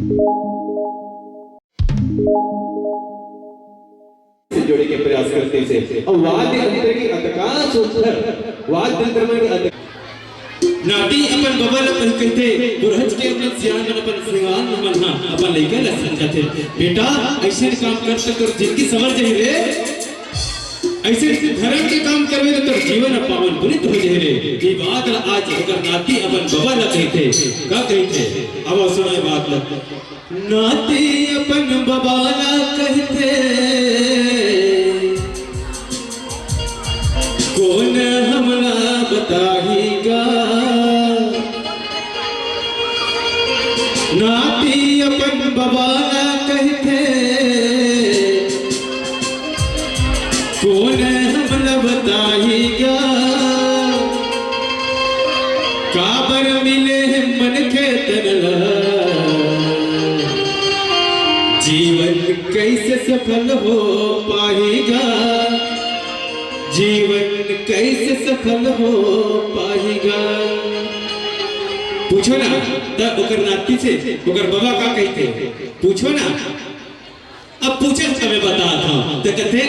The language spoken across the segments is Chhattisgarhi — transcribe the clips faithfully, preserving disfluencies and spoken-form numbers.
से जोड़े के प्रयास करथे। अउ वाद्य यंत्र के अतका सुंदर, वाद्य यंत्र मन के अतका नाती अपन बबा ल अपन कहिथे, पुरहज के अपन सियान मन, अपन सियान मन ह अपन लइका ल समझाथे, "बेटा, अइसे काम कर त तोर जिंदगी संवर जाही रे, अइसे धरम के काम करबे त तोर जीवन ह पावन पुनीत हो जाही रे।" ये बात ल आज ओकर नाती अपन बबा ल कहिथे। का कहिथे? अब सुनव बात ल। नाती अपन बबा ला कहिथे, "कोन हमला बताही गा?" नाती अपन बबा ला कहिथे, "कोन हमला बताही गा? काबर मिले हे मनखे तन ला? जीवन कइसे सफल हो पाही गा? जीवन कइसे सफल हो पाही गा?" पूछो ना, त ओकर नाती से ओकर बबा का कहिथे, पूछो ना। अब पूछे त मैं बतात हंव, त कथे,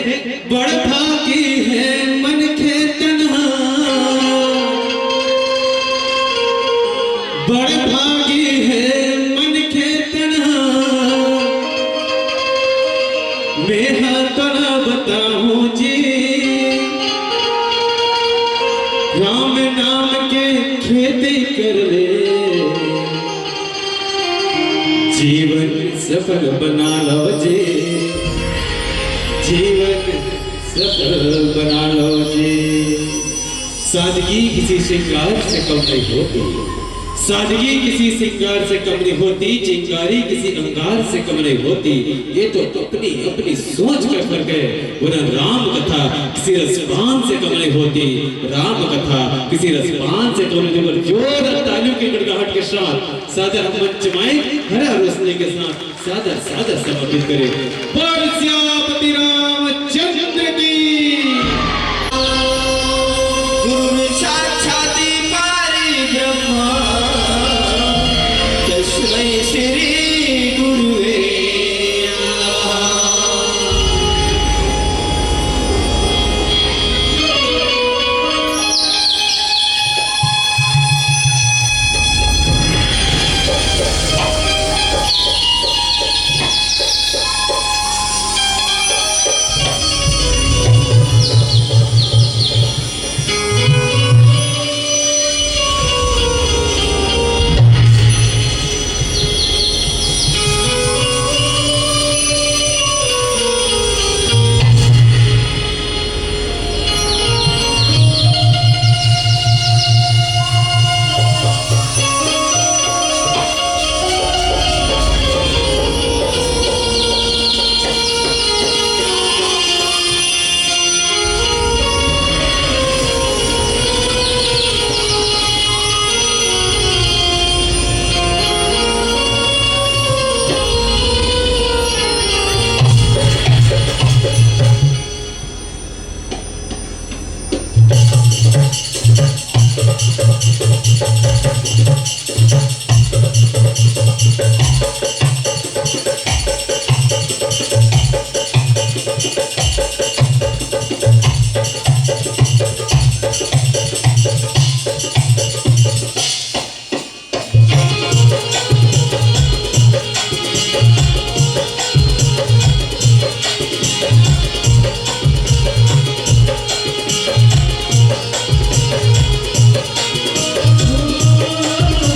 "बड़ भागी हे मनखे तन हा, बड़ भागी हे मनखे तन हा, मेहा तोला बताहूं जी, राम नाम के खेती कर ले।" जीवन सफल बना लो जी, जीवन सफल बना लो जी। सादगी किसी श्रृंगार से कम नहीं होती, सादगी किसी श्रृंगार से कम नहीं होती, चिंगारी किसी अंगार से कम नहीं होती। ये तो अपनी अपनी सोच का फर्क है, वरना राम कथा किसी रसपान से कम नहीं होती, राम कथा किसी रसपान से कम नहीं होती। जोरदार तालियों की गड़गड़ाहट के साथ सादर हम मंच माए हरा रोशनी के साथ सादर सादर समर्पित करें। बोल सियापति रामचंद्र की। गुरु साक्षात पारी ब्रह्मा, तस्मै श्री गुरुवे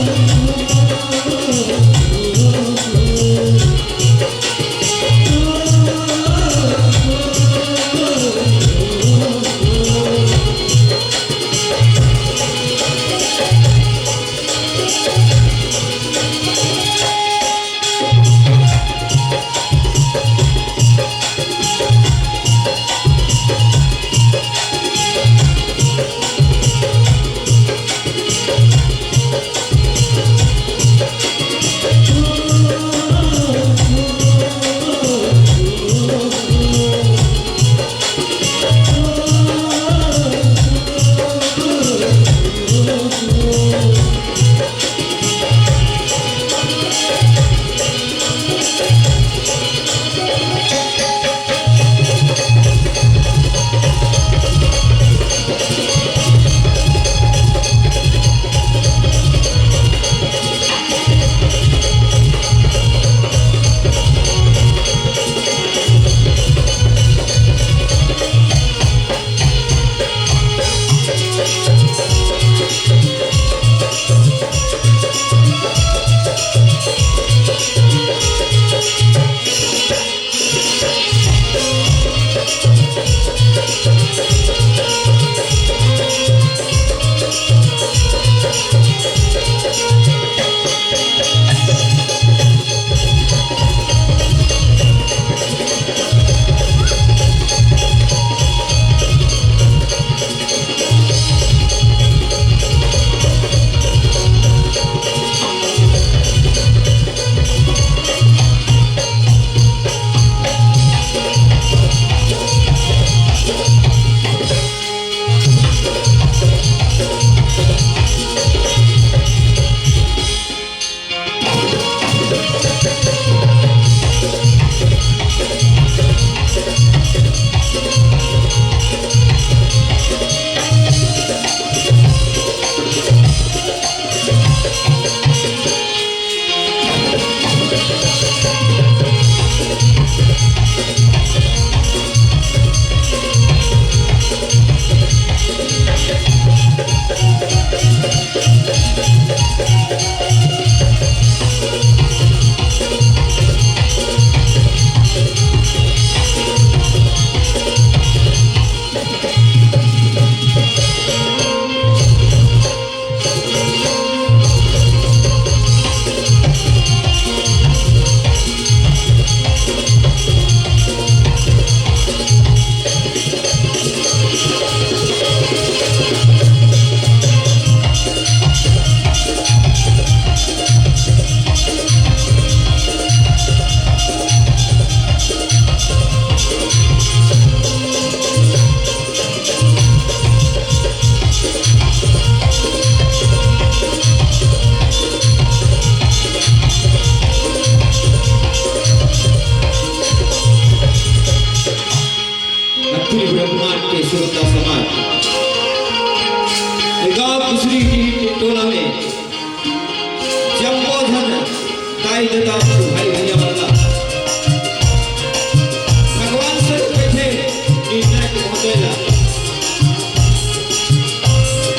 नमः। भाई भैया मन ला भगवान स्वरूप बैठे निर्णायक महोदय ला,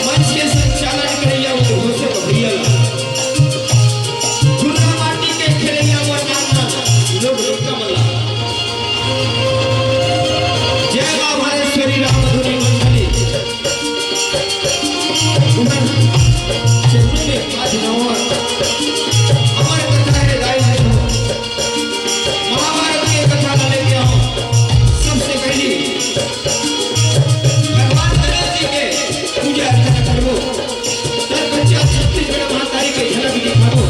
मंच के संचालन करइया उद्घोषक भैया ला, धुर्रा माटी के खेलइया मोर नाना लोग लइका मन ला, जय माँ भालेश्वरी राम मधुरी मंडली। उधर चंद्र में आज नवा अमर कथा हे, राय हो। महाभारत के कथा ला लेके आओ। सबसे पहली भगवान गणेश जी के पूजा अर्चना करबो। तत्पश्चात छत्तीसगढ़ महतारी के झलक दिखाबो।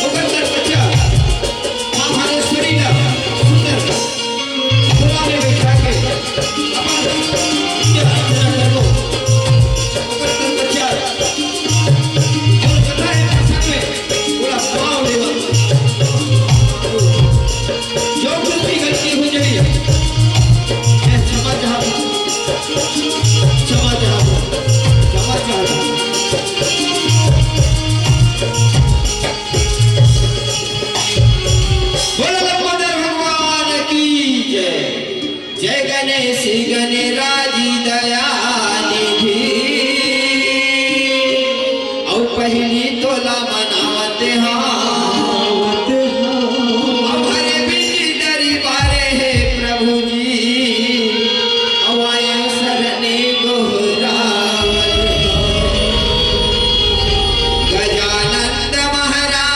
ओकर तत्पश्चात माँ भालेश्वरी ला सुंदर कोरा में बैठा के अपन पूजा अर्चना करबो। ओकर तत्पश्चात जो कथा हे प्रसंग में, ओला पाँव लेवा। जो कुछ भी गलती हो जाही, मैं क्षमा चाहता हूँ। क्षमा चाहता हूँ। क्षमा चाहता हूँ। बोलो लंबोदर भगवान की जय। जय गणेश गणराज दया निधि। अउ पहली तोला मनावत हवं। हमारे बीच दरबारे हे प्रभु जी। अउ आयो सरनी गोहरावत हवं। गजानंद महाराज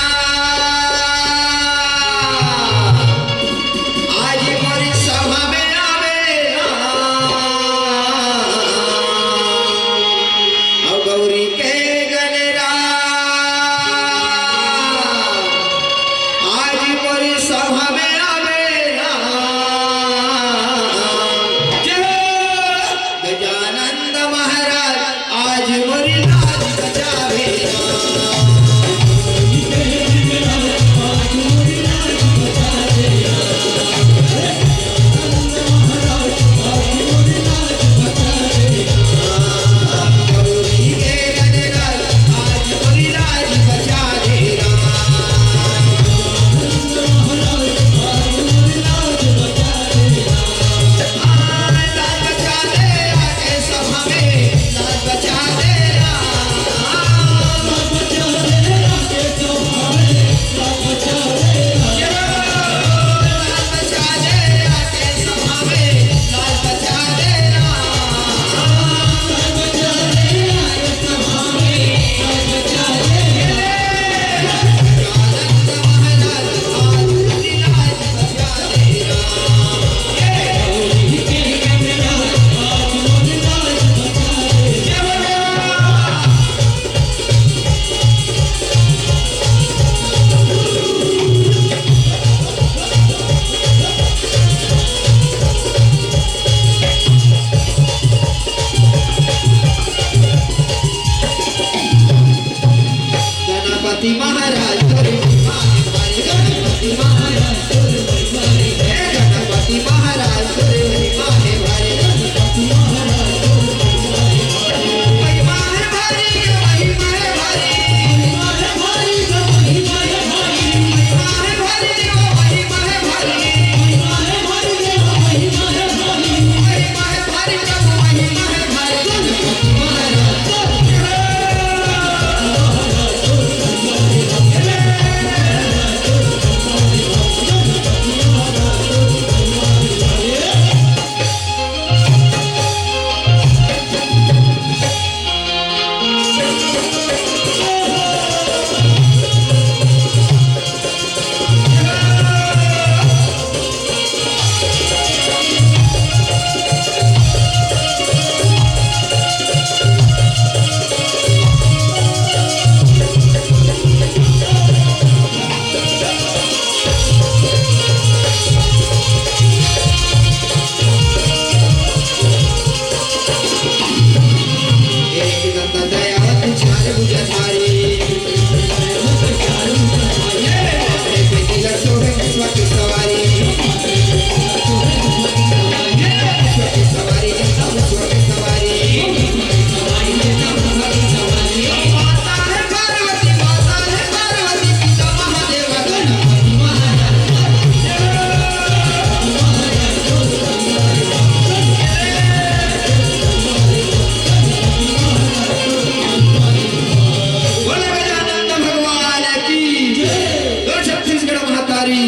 आज मोर सभा में आवे राम। अउ गौरी के गणराज आज मोर सभा में आवे राम। जय हो गजानंद महाराज आज मोर लाज बचावे राम।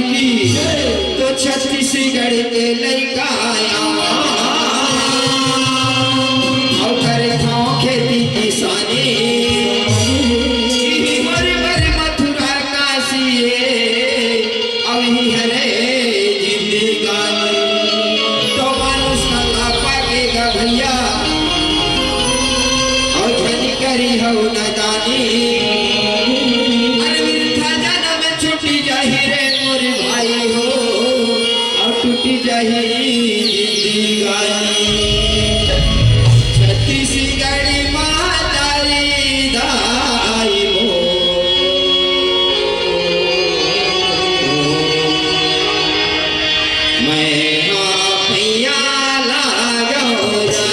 की तो छत्तीसगढ़ के लइका आवा, अउ करे खाओ खेती किसानी। इही मोर बर मथुरा काशी ए, अउ इही हरे जिंदगानी। तो मानुष का लापा के गा भैया, अउ झनी करी हऊ नदानी। अरे बिरथा जनम छूटी जाही रे मोर भाई हो, अउ टूटी जाही जिंदगानी। छत्तीसगढ़ी महतारी दाई मोर, मैं हा पैया लागो जा।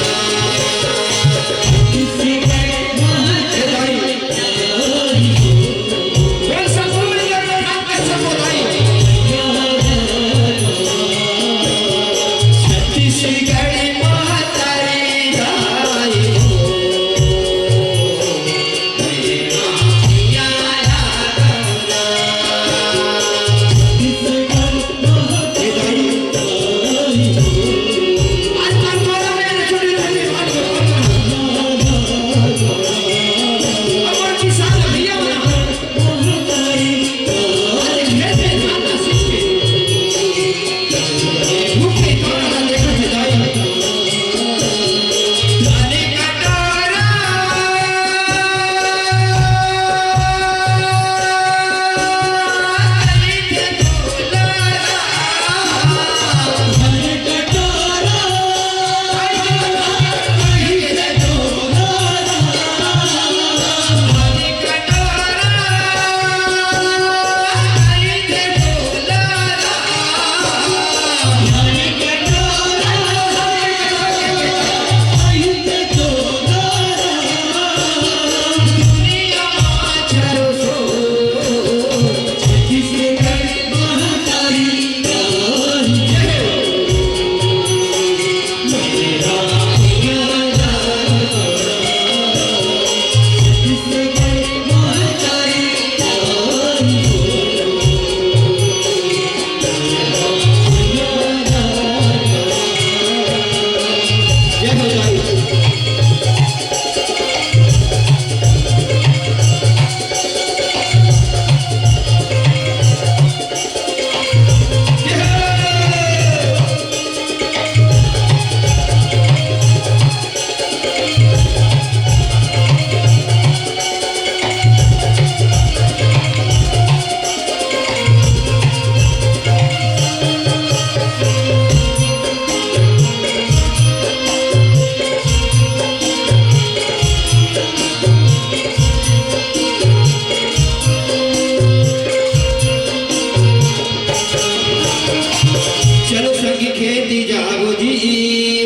चलो संगी खेती जाबो जी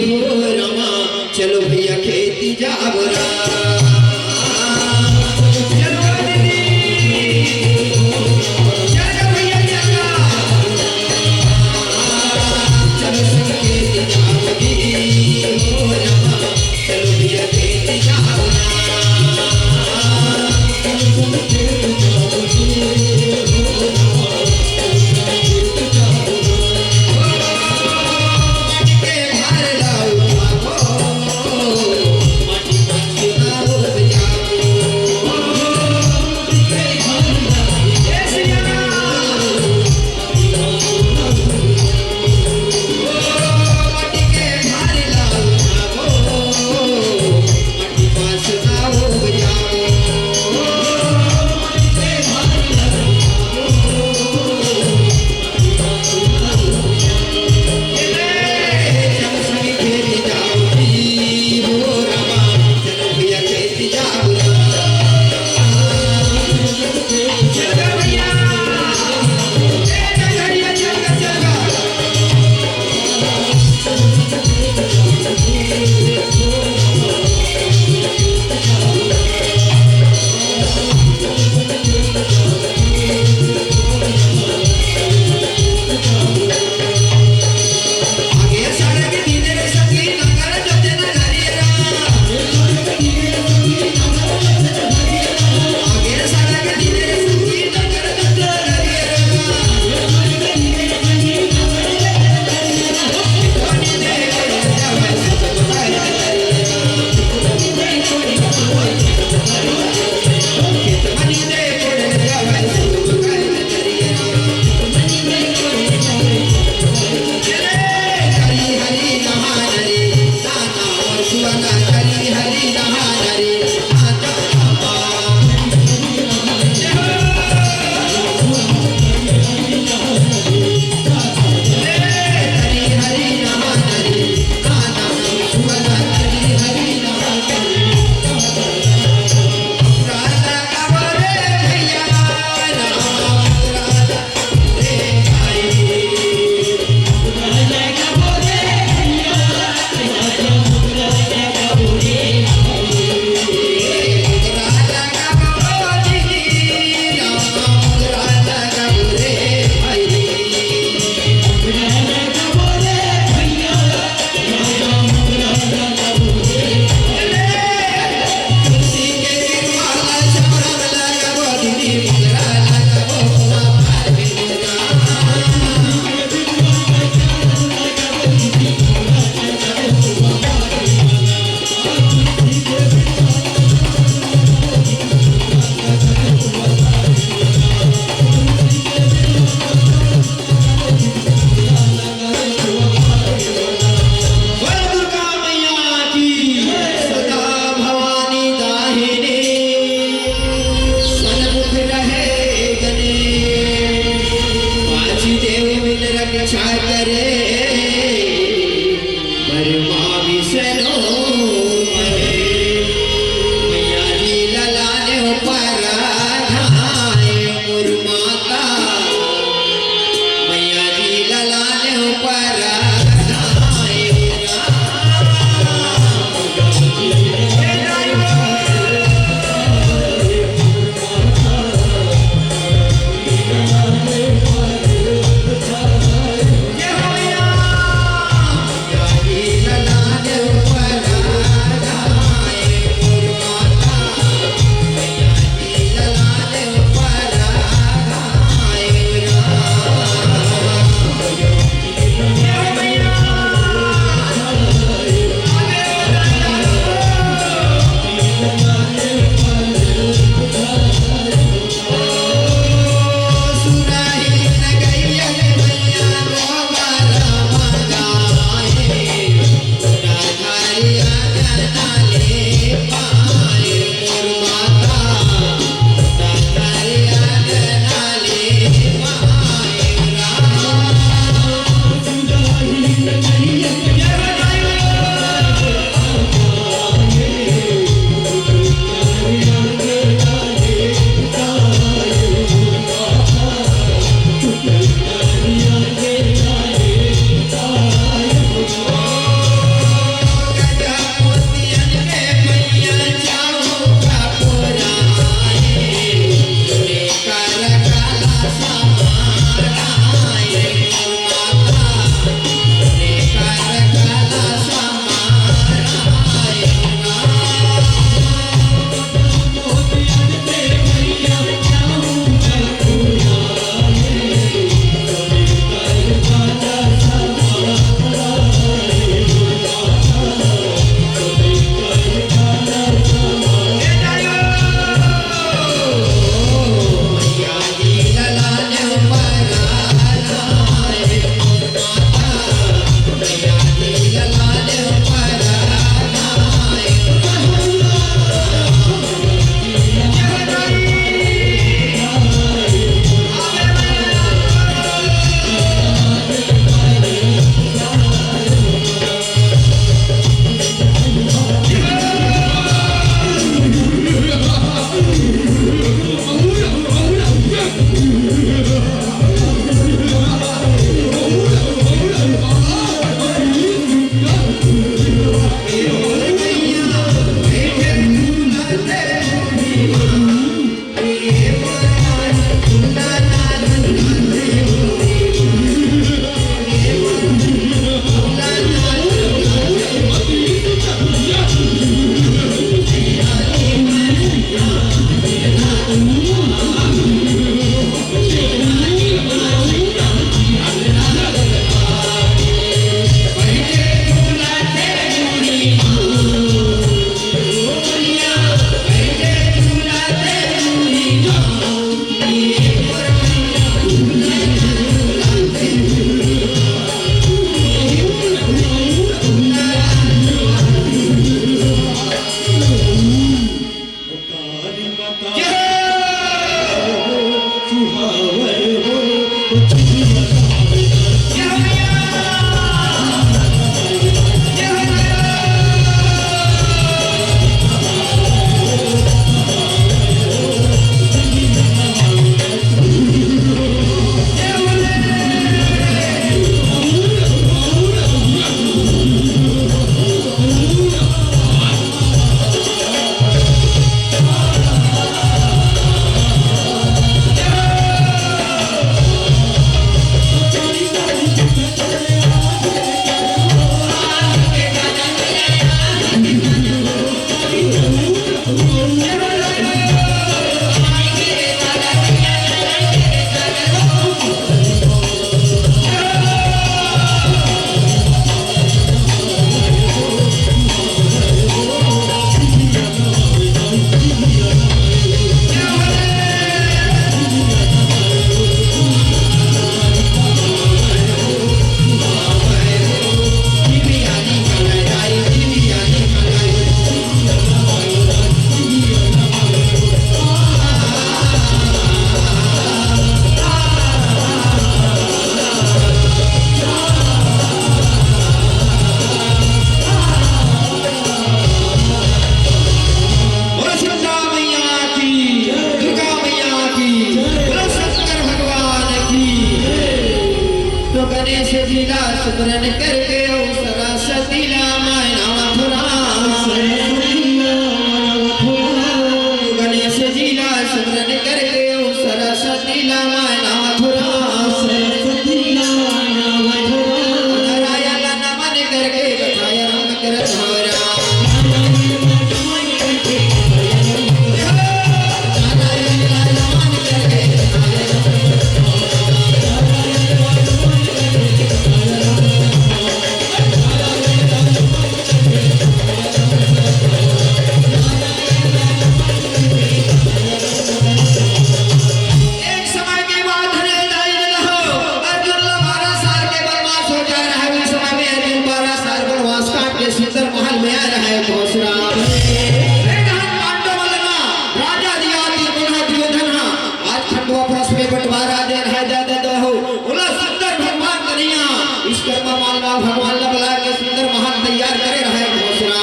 हो रमा, चलो भैया खेती जाबो रा। चलो दीदी, चलो भैया, चलो। चलो संगी खेती जाबो जी हो रमा, चलो भैया खेती जाबो रा। बोलो दुर्गा मैया की, दुर्गा मैया की, बोलो शंकर भगवान की। तो गणेश जी ला सुमरन करके ओ सरस्वती ला माय नाम थोरा। गणेश जी ला सुमरन करके ओ सरस्वती ला माय नाम थोरा। नारायण ला नमन करके बताय राम करत हवरा। एक समय के बात हरे दाई ददा हो, अर्जुन ला बारह साल के वनवास हो जाय रहय। उही समय में अर्जुन बारह साल वनवास काट के सुंदर महल में आय रहय। घोसरा एक हाथ पांडव मन ला राजा दिया दुर्योधन हा, आज खंडवा परस में बंटवारा दे रहय। दाई ददा हो, ओला सुंदर भगवान कन्हैया विश्वकर्मा माल ला भगवान ला बला के सुंदर महल तैयार करे रहय। घोसरा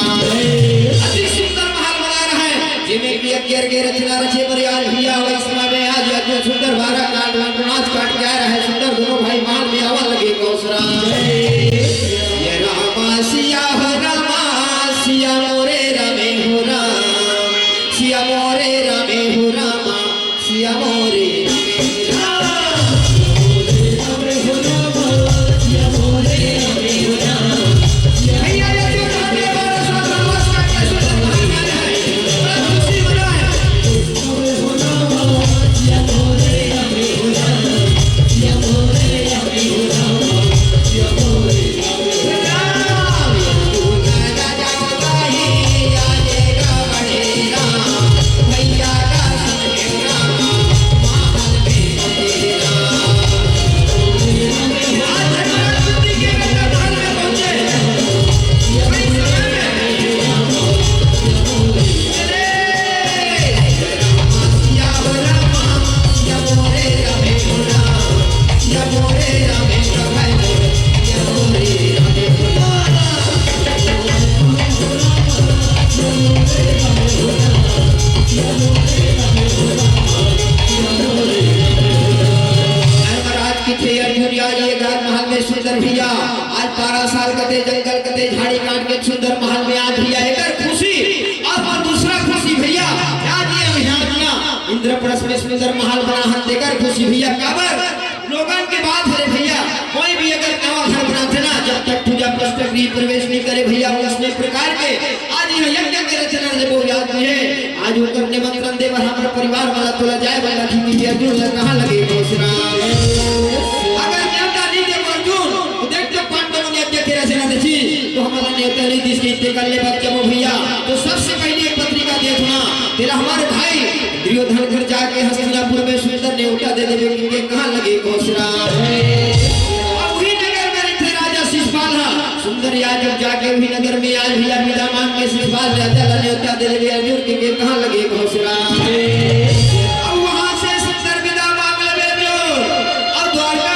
अति सुंदर महल बनाय रहय। जेमे कि यज्ञ के रचना रचे बर आज भैया हो, इस समय में आज यज्ञ सुंदर बारह काट, नाच काट के आय रहय। सुंदर दोनों भाई महल में आवा लगे। घोसरा ये रामा सिया हो रामा, सिया मोरे रामे हो राम, सिया मोरे रामे हो रामा, सिया मोरे रामे हो राम। महाराज की थे अर्जुन आज ये गाय महल में सुंदर भैया, आज बारह साल कते जंगल कते झाड़ी काट के सुंदर महल में आज भैया एकर खुशी। और दूसरा खुशी भैया, आज ये यहाँ अपना इंद्रप्रस्थ में सुंदर महल बना हन, तेकर खुशी भैया। काबर लोगन के बात हरे भैया, कोई भी अगर नवा घर बनाथे ना, जब तक पूजा पुस्तक गृह प्रवेश नहीं करे भैया, उसने प्रकार के आज ये यज्ञ के रचना ले वो याद नहीं है। आज ओकर निमंत्रण दे बर हमर परिवार वाला तोला जाय वाला थी कि अर्जुन ला कहाँ लगे घोसरा। अगर नेवता नहीं दे अर्जुन, तो देख जब पांडव ने यज्ञ के रचना देखी, तो हमारा नेवता नहीं दिस के इतने कर ले बात जब भैया। तो सबसे पहले एक पत्रिका देखना, तेरा हमारे भाई दुर्योधन घर जाके हस्तिनापुर में सुंदर नेवता दे देवे कि कहाँ लगे घोसरा। अब वही नगर में रहिथे राजा शिशुपाल हा। सुंदर यादव जाके वही नगर में आज भैया विदा मांग के शिशुपाल राजा ला नेवता दे देवे अर्जुन के, के कहाँ लगे घोसरा। अब वहां से सुंदर विदा मांग लेवे अर्जुन। अब द्वारका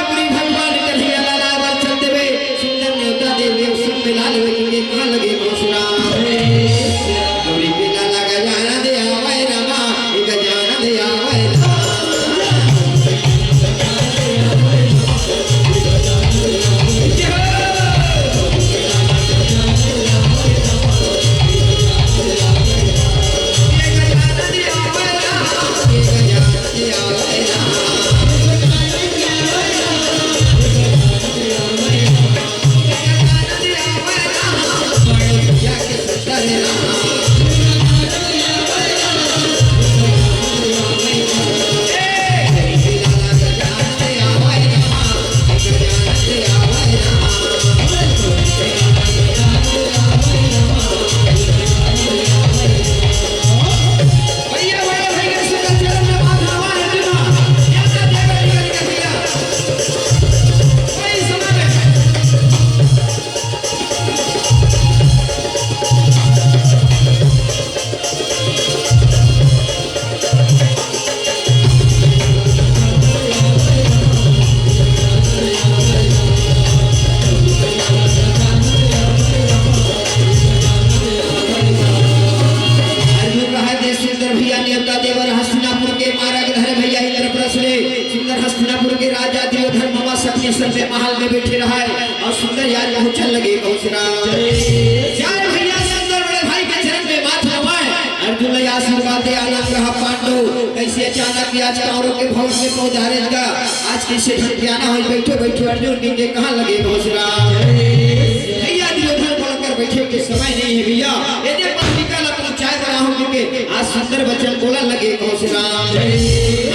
सब में महल में बैठे रहे अउ सुंदर यार पहुंचन लगे। बहुत राम जय भैया, सुंदर बड़े भाई के चरण में माथ नवाए, अर्जुन ला आशीर्वाद दे, आनंद रहा पांडव। कैसे अचानक आज कौरव के भवन में पहुंचारे का, आज कैसे ढंग जाना हो, बैठो बैठो अर्जुन के, के कहाँ लगे। बहुत राम भैया, दुर्योधन बोलकर बैठे के समय नहीं है भैया, ये दे पत्रिका ला पहुंचाए बड़ा हूँ, क्योंकि आज सुंदर वचन बोला लगे। बहुत राम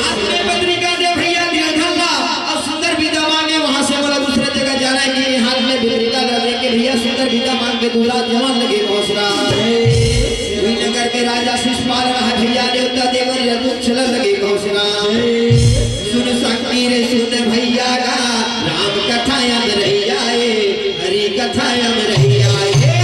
हाथ में पत्रिका दे भैया दुर्योधन ला, अब सुंदर विदा मांगे, वहां से बोला दूसरा जगह जाना है कि हाथ में पत्रिका ला लेके भैया सुंदर विदा मांग के दूरा जवान लगे। बहुत राम वही नगर के राजा शिशुपाल रहा भैया, देवता देवर यदु चल लगे। बहुत राम सुन शक्ति रे सुन भैया गा, राम कथा अमरैया ए, हरि कथा अमरैया ए।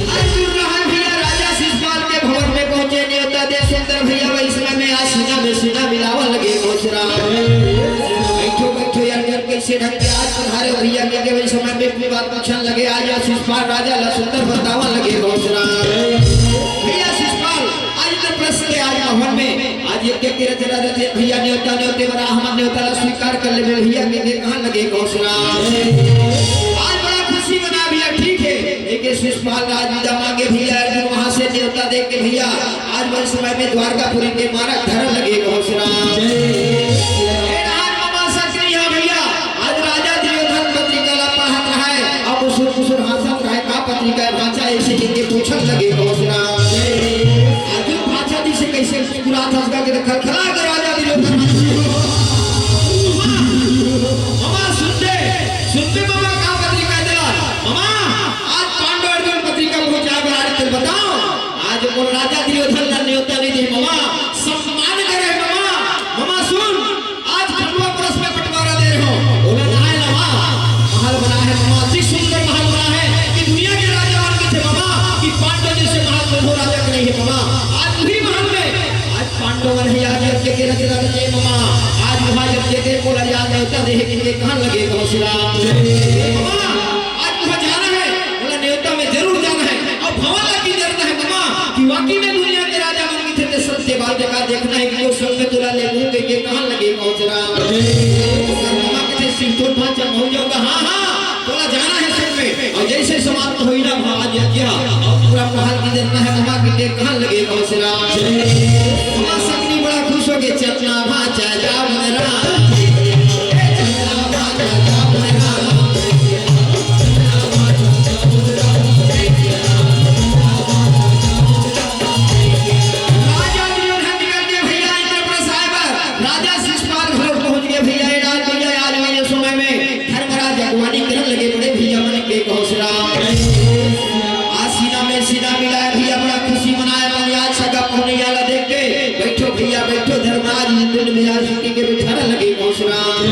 आज सुन रहा है भैया, राजा शिशुपाल के भवन में पहुंचे, न्योता दे सुंदर भैया, वही समय में आज सीना में सीना मिलावा लगे। बहुत राम बैठो बैठो यार, जब कैसे ढंग के आज पधारे भैया के, के वही समय में अपनी बात पूछन लगे। आज आज शिशुपाल राजा ला सुंदर बतावा लगे। बहुत राम भैया शिशुपाल आज इंद्रप्रस्थ के आज भवन में आज यज्ञ के रचना रचे भैया, न्योता न्योते वाला हमर न्योता ला स्वीकार कर ले भैया के, के कहाँ लगे। बहुत राम आज बड़ा खुशी मना भैया, ठीक है, एक शिशुपाल राज विदा मांगे भैया, अर्जुन वहां से न्योता दे के भैया आज वही समय में द्वारकापुरी के मारग धरन लगे। बहुत राम ए राज ममा शक्ति यहाँ भैया, आज राजा दुर्योधन पत्रिका ला पढ़त रहे, अब उसुर उसुर हंसत रहे, का पत्रिका है भांचा, ऐसे करके पूछन लगे। बहुत राम आज भांचा जी से कैसे मुस्कुरात हंस के खलखला के राजा दुर्योधन ममा सुन दे, सुन दे ममा का पत्रिका दिला ममा, आज पांडव अर्जुन पत्रिका पहुंचा बराबर तेल बताओ। आज मोर राजा दुर्योधन ला न्योता नहीं दे ममा, सम्मान करे ममा। ममा सुन, आज खंडवा परस में बंटवारा दे रहे हो, बोला ना है ममा, महल बना है ममा, अति सुंदर महल बना है कि दुनिया के राजा मान के थे ममा कि पांडव जैसे महल में हो राजा के नहीं है ममा। आज वही महल में आज पांडव मन ही आज यज्ञ के रचना रचे ममा, आज वहाँ यज्ञ के बोला याद न्योता दे के, के कहाँ लगे। बहुत राम ममा आज वहाँ जाना है, बोला न्योता में जरूर जाना है। अब भवन ला की करना है ममा कि वाकई में दुनिया के राजा मन की थे सत्य बात का देखना है कि वो सब में तुला ले मुंह के, के कहाँ लगे। बहुत राम ममा के थे सिंदूर भांचा हो जाऊंगा। हाँ हाँ बोला जाना है सब में। और जैसे समाप्त हुई ना वहाँ आज यज्ञ और पूरा महल की करना है ममा के, के कहाँ लगे। बहुत राम ममा शक्ति बड़ा खुश हो गए, चलना भांचा जावन राम। राजा दुर्योधन निकल के भैया इंद्रप्रस्थ आए बर, राजा शिशुपाल घर पहुंच गए भैया। ए राज भैया, आज वाले समय में धर्मराज अगुवानी करन लगे बड़े भैया मन के। बहुत राम आज सीना में सीना मिलाए भैया, बड़ा खुशी मनाए मन आज सगा पहुनैया ला देख के। बैठो भैया बैठो, धर्मराज इंद्र में आज के बिठाने लगे। बहुत राम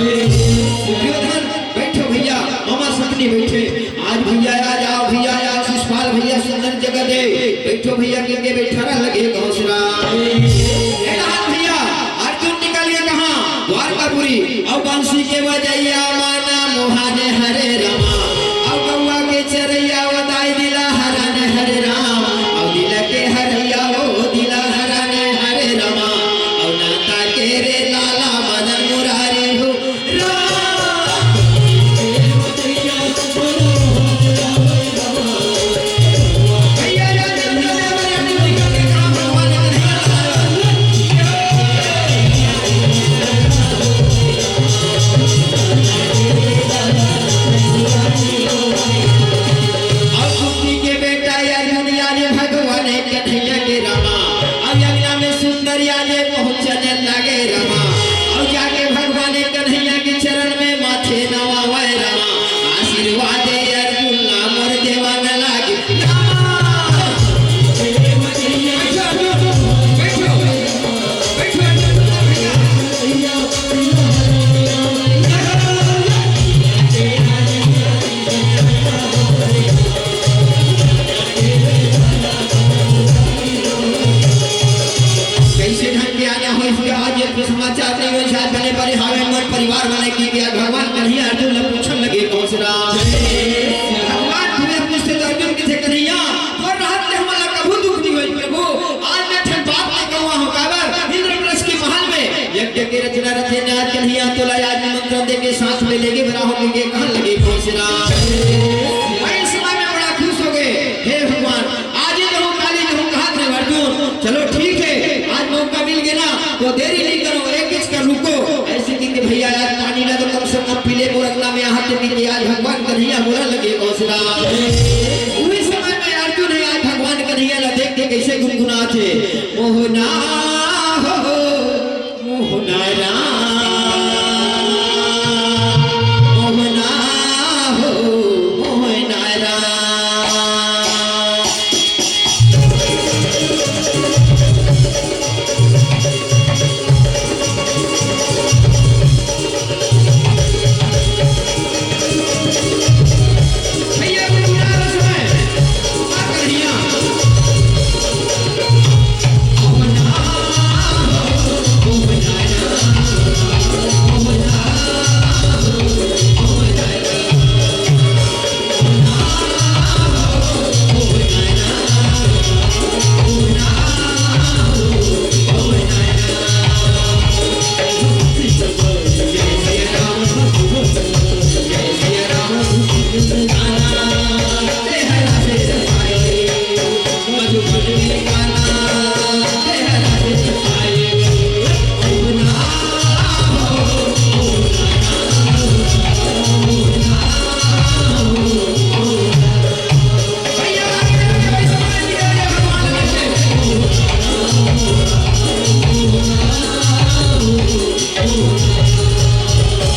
दुर्योधन बैठो भैया, ममा शक्ति बैठे। आज भैया आ जाओ भैया, आज शिशुपाल भैया सुंदर जगह दे। बैठो भैया के, के बैठाना लगे। बहुत राम ए राज भैया अर्जुन निकल गए कहाँ? द्वारकापुरी। और बंसी के बजैया माना मोहाने हरे रामा, और गौआ के चरैया वदाई दिला हराने हरे राम, और दिल के हरैया ओ दिला हराने हरे रामा, और नाता के रे लाला मदन मुरारी हो। भाई, इस समय में बड़ा खुश हो गए। हे भगवान, आज ही कहूँ, काली कहूँ, कहा थे अर्जुन, चलो ठीक है, आज मौका मिल गया ना, तो देरी नहीं करो, एक एक कर रुको। ऐसे कि, कि भैया, आज पानी ना तो कम से कम पी ले, मोर अंगना में यहाँ तो कि आज भगवान कन्हैया बोला लगे कौशला। उस समय में अर्जुन है, आज भगवान कन्हैया ला देख के कैसे गुनगुना थे, मोहना हो, मोहना राम, मोहना हो, मोहना राम। भैया, गुनगुना रहे समय, आ कन्हैया।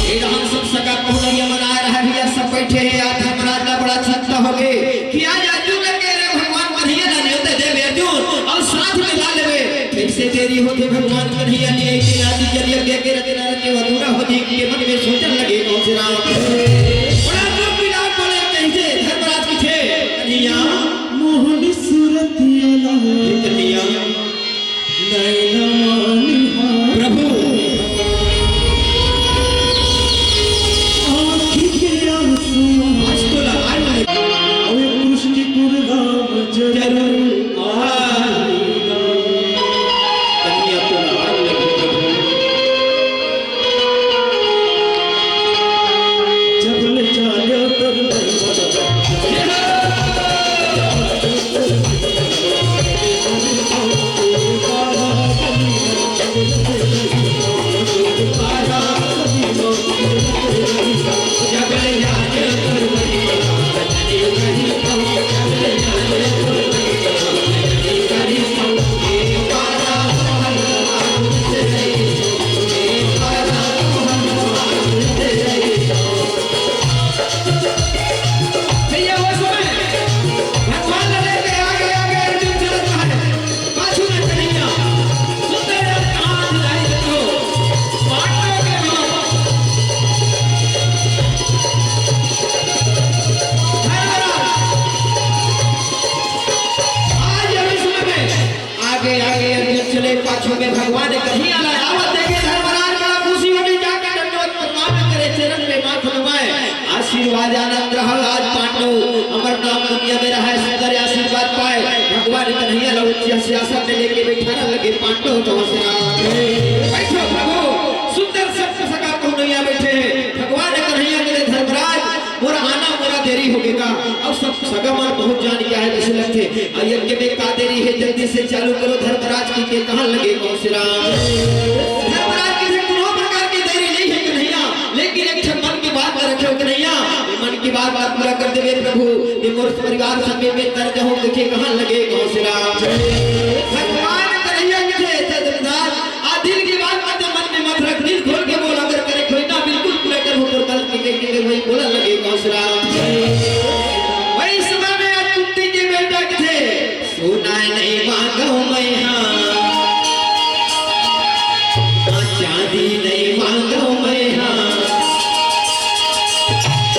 ये रहन सब सगा पहुनैया मनाए रहे भैया, सब बैठे हैं। आज धर्मराज ला बड़ा चिंता हो गए कि आज अर्जुन ने कह रहे भगवान कन्हैया ला न्योता देवे अर्जुन और साथ में ला लेवे। कैसे देरी होते भगवान कन्हैया ने एक दिन आदि जरिया के के रचना रचे अधूरा हो जी के मन में सोचन लगे कौशला। बड़ा दुख मिला बोले कैसे धर्मराज की थे कन्हैया। मोहनी सूरत ये ला। कन्हैया। नैना मानिहार। प्रभु। आँखी के आंसू। आज तो लगाए नहीं। अवे कृष्ण की कुरघा में जरूर। जरूर आएगा। कन्हैया तो लगाए नहीं प्रभु। जब ले जाने उतर नहीं। भैया, वो समय भगवान लगे के आगे, आगे अर्जुन चलत है, पाछू में कन्हैया। सुंदर रथ हाथ लाई देखो, पांडव के बाप। धर्मराज, आज अभी समय में आगे आगे अर्जुन चले, पाछू में भगवान कन्हैया ला आवत देखे धर्मराज बड़ा खुशी होने जाके दंडवत प्रणाम करे, चरण में माथ नवाए, आशीर्वाद आनंद रहो। आज पांडव अमर नाम दुनिया में रहा, सुंदर आशीर्वाद पाए। भगवान कन्हैया ला उच्च सिंहासन में लेके बैठाने लगे पांडव तो हंसना। बैठो प्रभु, सुंदर सप्त सखा पहुनैया बैठे हैं। भगवान कन्हैया के धर्मराज मोर आना मोला देरी होगे का। अउ सब सगा मन बहुत जान के आए जइसे लगथे। अउ यज्ञ में का देरी हे, जल्दी से चालू करो। धर्मराज कहिके कहन लगे कौशला। धर्मराज कहिथे कोनो प्रकार के देरी नइ हे कन्हैया, लेकिन एक ठन मन के बात ल रखे हो कन्हैया। ये मन के बात ला पूरा कर देबे प्रभु, ये मोर परिवार समेत में तर जहूं कहिके कहन लगे कौशला। भगवान कन्हैया कहिथे धर्मराज, आ दिल के बात मत मन में मत रख, दिल खोल के बोल, अगर करे कोई ना बिल्कुल पूरा कर हो तो कल के के के वही बोला लगे कौशला। वही समय में आज कुंती के बेटा कहिथे, सोना नहीं मांगो मैं हाँ, हाँ, चांदी नहीं मांगो मैं हाँ।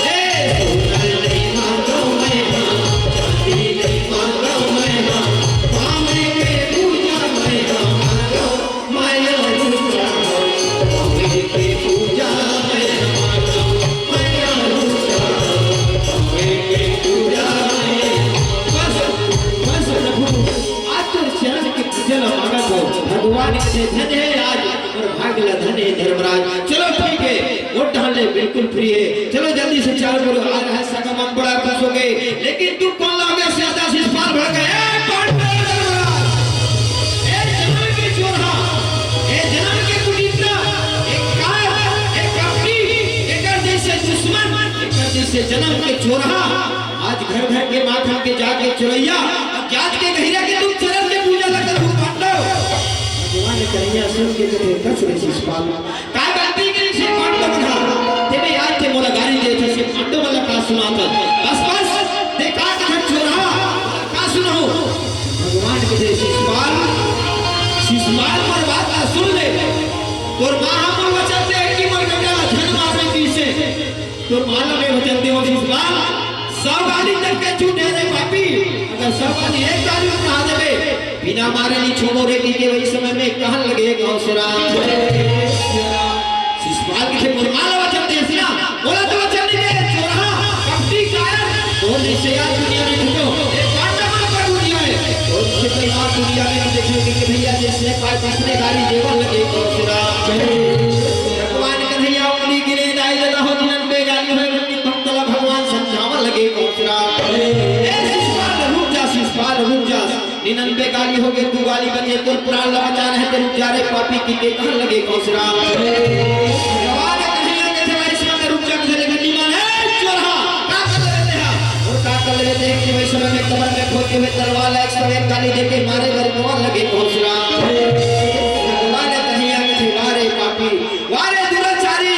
ए, सोना नहीं मांगो मैं हाँ, चांदी नहीं मांगो मैं हाँ, पावे के पूजा मैं हाँ मांगो। भगवान के धन है आज और भाग ला धन है धर्मराज। चलो ठीक है, वो टहल ले बिल्कुल फ्री है। चलो जल्दी से चालू करो। आज कौन लागे से आधा शिषपाल भड़के, "ए पांडव महाराज, ए जन्म के चोरहा, ए जन्म के कुटिंद्रा, ए कायर, ए कपटी, एकर जैसे दुश्मन, एकर जैसे जन्म के चोरहा, आज घर घर के माखन के जाके चोरैया, अब जात के गहिरा के तुम चरण के पूजा लगत हो पांडव।" भगवान कन्हैया सुन के कथे, "बस रे शिषपाल, का गलती करी से पांडव मन हा? तेमे आज ते मोला गारी देत हस, पांडव मन ला का सुनात हस? बस, बस, ते का कथस चोरहा, का सुनहूं?" भगवान कथे, "शिषपाल, शिषपाल, मोर बात ला सुन ले। तोर मां हा मोर वचन दे हे कि मोर बेटा ला झन मारबे कहिसे। तोर मां ला मैं वचन दे हंव शिषपाल, सौ गाली तक के छूट हे रे पापी, अगर सौ गाली एक गाली उठा देबे, बिना मारे नहीं छोड़ो रे," कहिके वही समय में कहन लगे, "घोसराम।" शिषपाल कथे, "मोर मां ला वचन देस ना, मोला तो वचन नहीं दे, चोरहा, कपटी, कायर, तोर जैसे यार दुनिया में ढूंढो, एक पांडव मन पर दुनिया है, तोर जैसे यार दुनिया में नहीं देखे," कहिके भैया जैसे पाए दूसरे गाली देवन लगे, घोसराम। भगवान कन्हैया उंगली गिरे, दाई ददा हो, निन्यानबे गाली होय, भक्त ला भगवान समझावन लगे, घोसराम। ए शिषपाल, रुक जा, शिषपाल, रुक जा। निन्यानबे गाली होगे, दू गाली बचे, तोर प्राण ला बचाना हे, ते रुक जा रे पापी, कहिके कहन लगे, घोसराम। भगवान कन्हैया कथे, "भाई, इस समय रुक जा, कथे, लेकिन नहीं माने, ए चोरहा, का कर लेबे ते हा? और का कर लेबे ते?" कि वही समय में कमर में खोद के हुए तलवार ला एक सौ एक गाली देके मारे बर पवन लगे, घोसराम। भगवान कन्हैया कथे, "वाह रे पापी, वाह रे दुराचारी,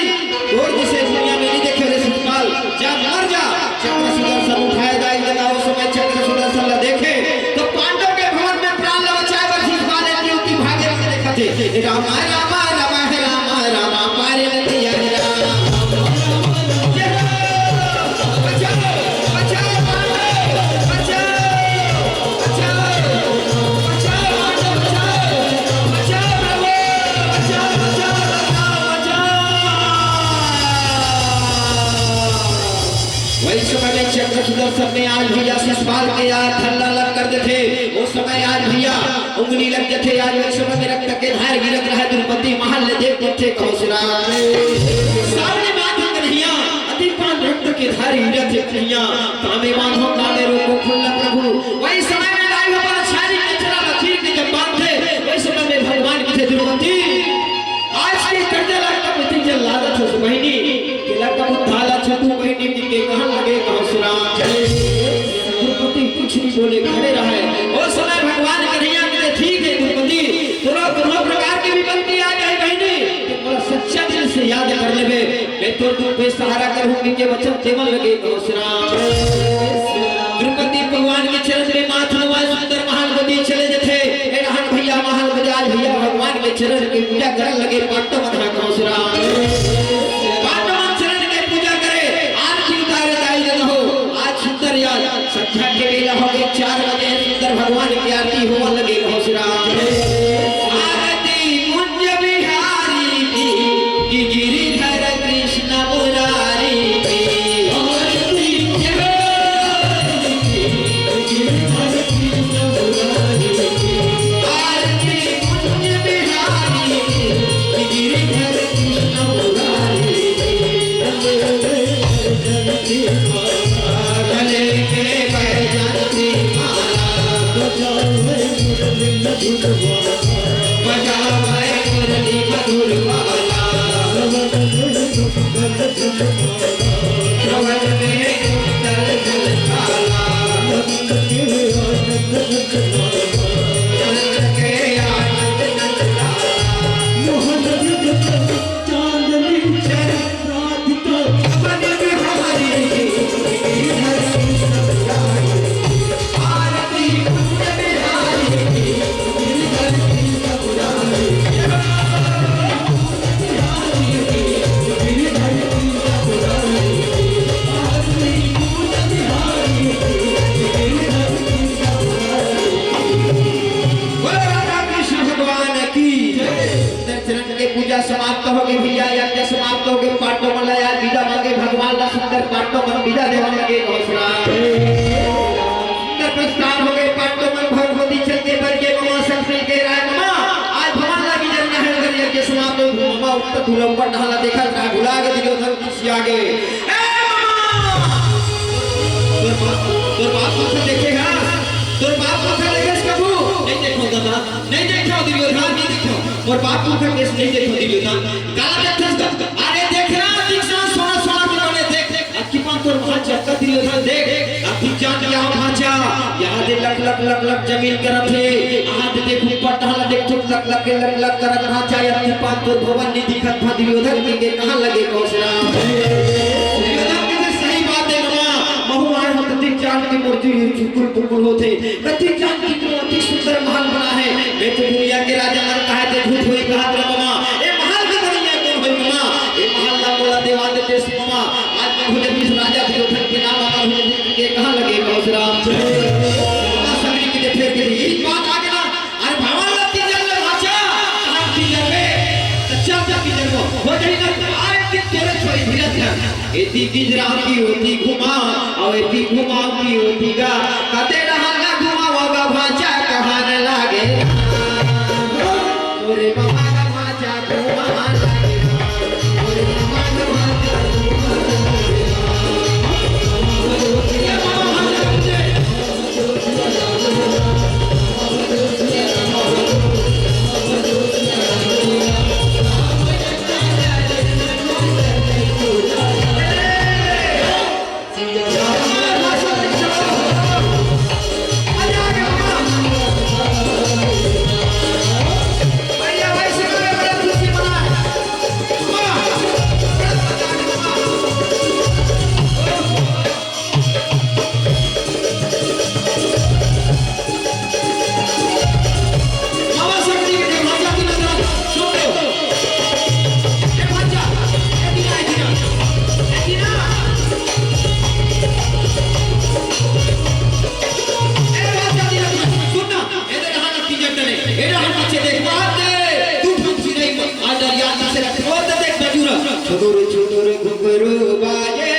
तोर जैसे दुनिया में नहीं देखे रे शिषपाल, जा मर जा।" चक्र सुदर्शन उठाए दाई ददा, उस समय चक्र सुदर्शन ला देखे, तो पांडव के भवन में प्राण ला बचाए बर शिषपाल एती ओती भागे बर देखत हे। "रामा, रामा, रामा, हे रामा, रामा, पारे नदिया हे रामा।" बचाओ, बचाओ, पांडव, बचाओ। बचाओ, बचाओ, बचाओ, बचाओ, बचाओ, बचाओ, बचाओ, बचाओ। वही समय में चक्र सुदर्शन में आज भैया शिषपाल के यार थल्ला लग कर देथे। वो समय आज भैया उंगली लग जथे। आज वही समय में रक्त के धार गिरत रहे। द्रौपदी महल ले देख के कहो सुना, सामने माधव कन्हैया अति पान रक्त के धार गिरत हे कन्हैया। कामे बांधो, कामे रोको, खुल्ला प्रभु। वही समय में दाई अपन छारी के चला लकीर के जब बांधे, वही समय में भगवान कथे, "द्रौपदी, आज के कर्जा ला कब इतनी जल लादत हस बहिनी, के ला कब उद्धाला छतू बहिनी," कहिके कहन लगे, कहो सुना। द्रौपदी कुछ नहीं बोले, खड़े रहे। उस समय भगवान कन्हैया कथे, "ठीक है द्रौपदी, तोला कोनो प्रकार के विपत्ति आ जाए बहिनी, तो मोला सच्चा दिल से याद कर लेबे।" मैं तोर दुख पे सहारा करहूं, कहिके वचन देवन लगे घोसराम। द्रौपदी भगवान के चरण में माथ नवाए सुंदर महल गोदी चले जथे। ए रहन भैया महल बजाज भैया भगवान के चरण के पूजा करन लगे पांडव मन हा घोसराम। पांडव मन चरण के पूजा करे, आरती उतारे दाई ददा हो। आज सुंदर यार संध्या के बेला होगे, चार बजे सुंदर भगवान के आरती होवन लगे घोसराम। आरती कुंज बिहारी की, कि गिरिधर कृष्ण मुरारी की। आरती कुंज बिहारी की, कि गिरिधर कृष्ण मुरारी की। आरती कुंज बिहारी की, कि गिरिधर कृष्ण मुरारी की। गले में बैजंती माला, बजावे मुरली मधुर बाला, बजावे मुरली मधुर बाला। श्रवण में कुंडल जल काला, श्रवण में कुंडल जल काला, आनंद के आनंद नंद लाला, आनंद के आनंद नंद लाला। मोहन रंग चांदनी राधिका। बोलो राधा कृष्ण भगवान की जय। चरण के पूजा समाप्त होगे भैया, यज्ञ समाप्त होगे। पांडव मन ला यार विदा मांगे, भगवान ला सुंदर पांडव मन विदा देवन लगे घोसराम। सुंदर प्रस्थान होगे, पांडव मन भगवती चल के बर के ममा संग मिल के राय ममा, आज भवन ला विदा ना है, उधर यज्ञ समाप्त हो। ममा उत्तर दूर ऊपर नहाला देखा, का भुला के दुर्योधन खिसिया गे। ए ममा! तोर बात, तोर बात सुन अउ बाप मुखर केस नहीं देखो दिल ना। काला देखथस का? अरे देख ना, दिख ना, सोना सोना के बने देख। अक्की पान तोर महल चक्का दिल ना देख। अक्की जान क्या भांचा, यहाँ दे लक लक लक लक जमीन करत हे। हाथ देख ऊपर टहला देख, थुक लक लक के लक लक करत भांचा। अक्की पान तोर भवन नहीं दिखत भा दुर्योधन के, के कहाँ लगे कौशला। दुर्योधन के सही बात है मामा, महू आए हो तो दिख जान के मोर जी चुकुल पुकुल होते। कतिक जान कितनो अति सुंदर महल बना है। मैं तो दुनिया के राजा मन कहे ते झूठ होई कहा रे मामा। ए महल के बनैया कोन होई मामा? ए महल ला मोला देवा दे देस मामा। आज मैं भोजन इस राजा दुर्योधन के नाम मामा भोजन के कहाँ लगे कौशराम। मामा सगरी के फेर के ये बात आ गया। अरे भगवान ला तीन जन ले भाचा, हम तीन जन में, तो चल जा तीन जन को। हो जाई ना, आज के तेरे छोरी धीरज धर। एती गिजराव की ओती घुमाव, अउ एती घुमाव की ओती गा। कते रहल ना घुमाव गा भांचा कहन लागे। ओरे बाबा गा भांचा घुमाव लागे। ओरे बाबा गा भांचा घुमाव लागे। छुनुर छुनुर घुंघरू बाजे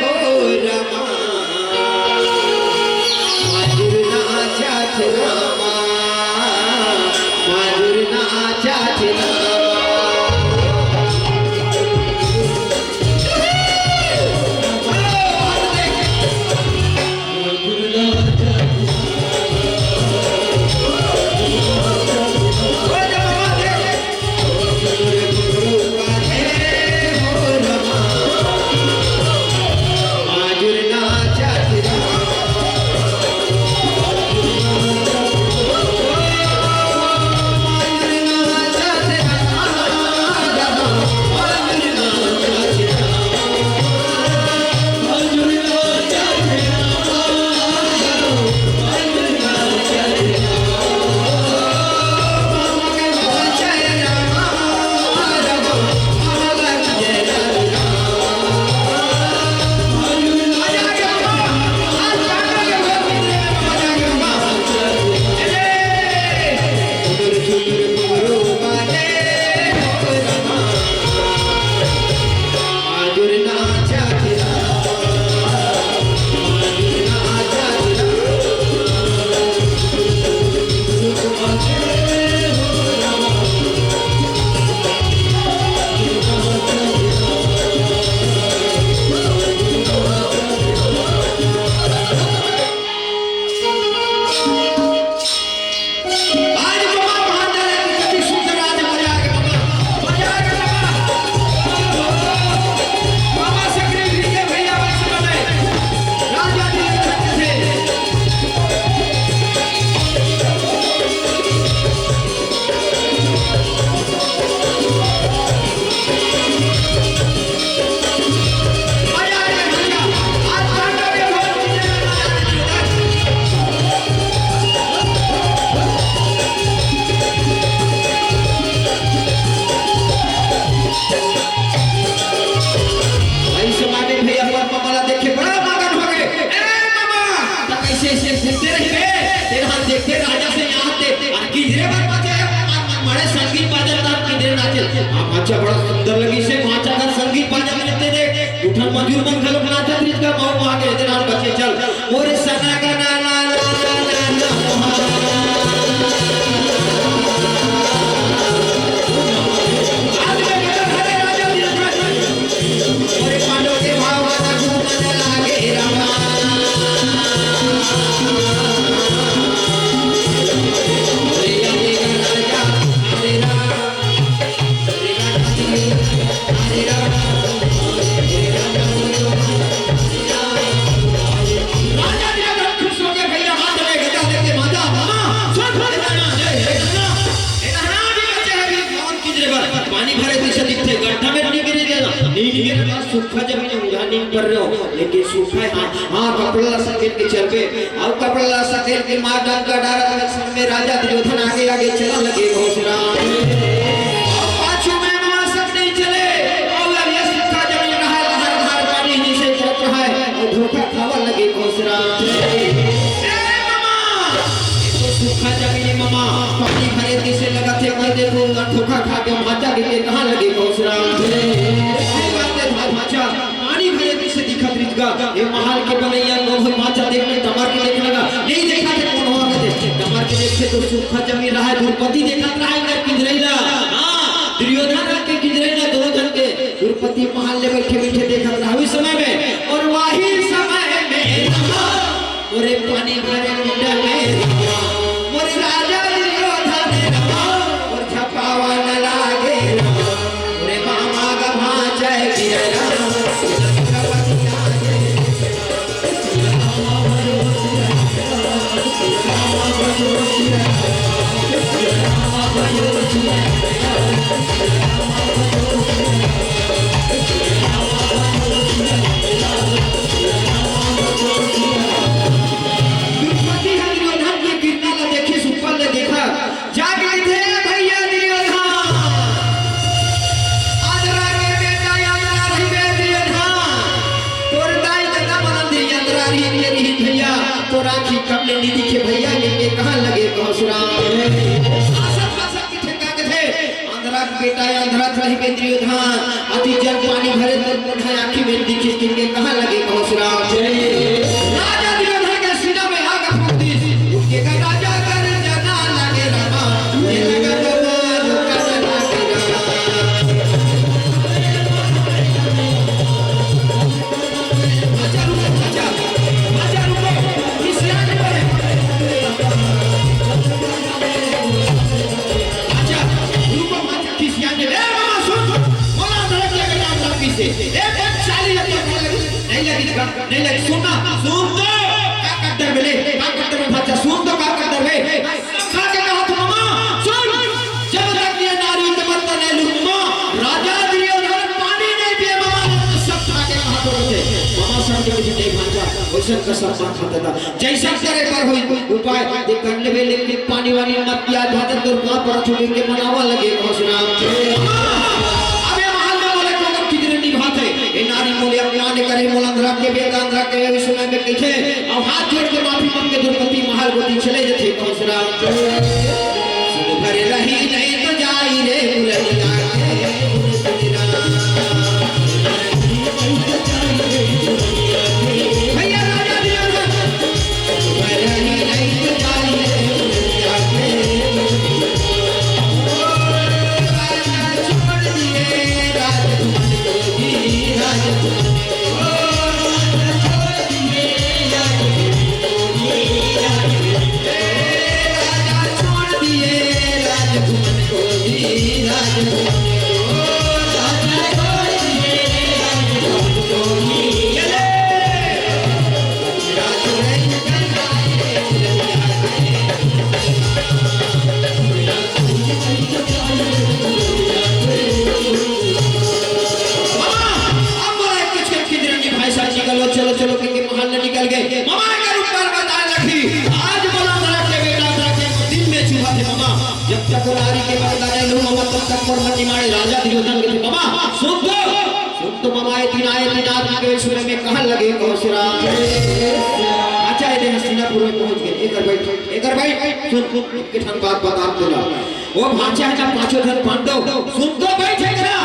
हो रमा। माजुर नाचत रामा, माजुर नाचत रामा। आज बाबा महान दादा की कति सुंदर आज मजा आ गया बाबा, मजा आ गया बाबा। बाबा सकरी भीगे भैया वैसे बनाए, राजा जी के छत्र से। ऐसे माने भैया पर मामा ला देख के बड़ा मगन हो गए। ए मामा, त कैसे ऐसे घूमते रही रे? तेरा हाथ देख के राजा से याद दे। अरे किधरे बार बचे है? मारे संगीत बाजत था, किधरे नाचे? हाँ, अच्छा, बड़ा सुंदर लगी से, माचा का संगीत बाजत रहते थे। उठन मजूर मन घलो नाचत रित का, माओ माँ के इधर हम बचे चल। मोरे सना का ना, ना, ना, ना, ना, ना। आज मैं बता, अरे राजा, अरे पांडव के भाव वाला घूमने लागे रामा। अरे राजा, अरे राजा, लेकिन सूखा है, हाँ, हाँ, कपड़ा ला सकेल के चलबे, अउ कपड़ा ला सकेल के मार डंका डारत में राजा दुर्योधन आगे आगे चलन लगे घोसरा। अउ पाछू में ममा सब नहीं चले, अउ अब ये सूखा जमीन रहा, लहर धार पानी नीचे चलत रहा है, अउ धोखा खावा लगे घोसरा। ए ममा, ये तो सूखा जमीन है ममा, पानी भरे जैसे लगत है, कर दे तो धोखा खा के भांचा के, के कहाँ लगे घोसरा। सही बात है भाई भांचा, पानी भरे जैसे दिखत रित गा, ये महल के बनैया को भांचा देख के डमर के देख लगा, नहीं देखा थे कौन हुआ कहते, डमर के देखे तो सूखा जमीन रहा है, द्रौपदी देखत रहा है, इधर किंजरैला, हाँ, दुर्योधन के किंजरैला दोनों जन के द्रौपदी महल ले बैठे बैठे देखत रहा उस समय में, और वही समय में मोरे पानी भरे मुंडा में रवा, मोरे राजा दुर्योधन रवा, मोर झपावा न लागे रवा, मोरे मामा का भांचा है गिरा रवा, छत्रपति आगे। दुर्पति ह दुर्योधन के गिरना ल देखे, सुपल ल देखा, जाके कहिथे, "भैया दुर्योधन, अंधरा के बेटा अंधरा रहिबे दुर्योधन, तोर दाई ददा मन अंधरी अंधरा रही के रही भैया, तोर आँखी कब ले नी दिखे भैया, ये के कहाँ लगे घोसरा।" आसत पासत किथे का कथे, अंधरा के बेटा अंधरा रहिबे दुर्योधन, अति जल पानी भरे तो कोठा आँखी में दिखिस, किनके कहाँ लगे घोसरा। राजा दुर्योधन के सीना में आग फूंक दिस, उनके का राजा कर जना लगे रामा, ये लगा तो मार कर लगे रामा। राजा रुको, राजा, राजा रुको, किसी आगे बढ़े। राजा रुको, राजा। किसियाने, ए मामा, सुन, सुन। मोला अंधरा के बेटा अंधरा किसे। ए, ए, चाली लगी, नहीं लगी, नहीं लगी, नहीं लगी। सुन ना, सुन तो। का कद्दर मिले, का कद्दर में भाचा, सुन तो का कद्दर में। सब खा के कहा तो मामा, सुन। जब तक ये नारी के मत नहीं लूँ मामा, राजा दुर्योधन पानी नहीं पिए मामा, सब खा के कहा तो उसे। मामा सब के कुछ नहीं भाचा, वैसे का सब बात खाता था। जैसा करे पर होई उपाय, ये कर लेबे, लेकिन पानी वानी मत पिया, भाजन तोर पाँव परत हँव के मनावा लगे घोसरा। अबे महल में मोला कोकर किंजरे निभात हे, ए नारी मोले अपमान करे, मोला अंधरा के बेटा अंधरा के, उस समय में कहिथे, अउ हाथ जोड़ के माफी मांग के द्रौपदी महल कोती चले जथे घोसरा। सुन भर रही नहीं तो जाई रे मुरैया के। भैया राजा दुर्योधन। मामा, अब मोला एक किचकिच किंजरन के भाई साहब निकलो, चलो, चलो, के, के महल ले निकल गए। मामा, एकर ऊपर बताए लगी, आज मोला अंधरा के बेटा अंधरा के दिन में छुआ थे, मामा। जब तक वो नारी के बदला नहीं लूँ, मामा, तब तक मोर मन निमाड़े। राजा दुर्योधन के थे, मामा, सुन तो, सुन तो, मामा, ये दिन आए, दिन आ के समय में कहाँ लगे घोसरा। अच्छा, ये देख, हस्तिनापुर में पहुँच गए। एकर बैठ, एकर बैठ, सुन, सुन, के ठन बात बता देना। वो भांचा हे ना पांचों झन पांडव, सुन तो बैठ एकरा।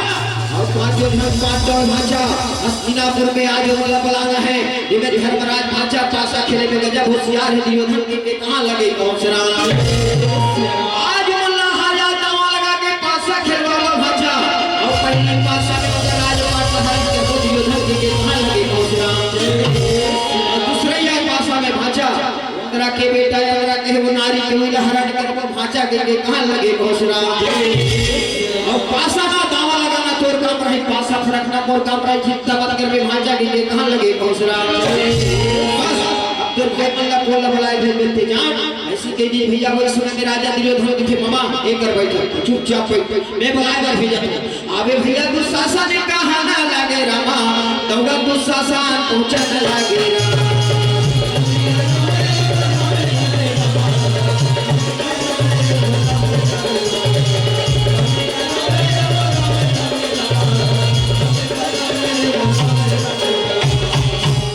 अउ पांचों झन पांडव भांचा हस्तिनापुर में आज वाला बलाना हे, जेमे धर्मराज भांचा पासा खेले में गजब होशियार हे, दुर्योधन के, के कहाँ लगे घोसरा। आज मन ला हार जा, दावा लगा के पासा खेलवा लो भांचा। अउ पहली पासा में अगर राजपाट हर के हो दुर्योधन के, के कहाँ लगे घोसरा। अउ दूसरे ही पासा में भांचा अंधरा के बेटा, अंधरा के वो नारी के उइला हरण करबो भांचा के, के कहाँ लगे घोसरा। अउ पासा ना दावा लगाना तोर काम रही, पासा फरकना मोर काम रही, चिंता मत करबे भांचा के, के कहाँ लगे घोसरा। बस, अब तोर भाई मन ला कोला बुलाए भेज देते जान। ऐसी कह दिए भैया, वही समय में राजा दुर्योधन के थे, मामा, एकर बैठ, चुपचाप बैठ, मैं बुलाए बर भेजत हँव। अबे भैया, दुशासन कहा ना लगे रामा, दौड़ा दुशासन पहुंचन लागे राम।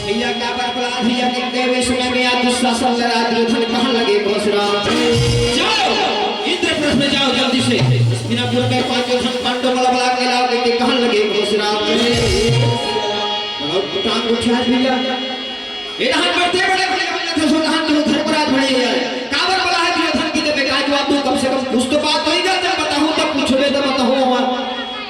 भैया का बरबला भैया के देवे समय में आ दुशासन लड़ा दुर्योधन कहन लगे घोष राम, जाओ इंद्रप्रस्थ में जाओ जल्दी से। हस्तिनापुर में पांचों धन पांडव मला बला के लाओ के कहन लगे घोष राम। और टांग उठा भैया। ये धान बढ़ते बड़े बड़े अपने थे सो धान जो धर्मराज बड़े यार। काबर बला है दुर्योधन की देवे का जवाब दूं, कम से कम कुछ तो बात होई गा, जब बताऊं तब पूछोगे तब बताऊं हम।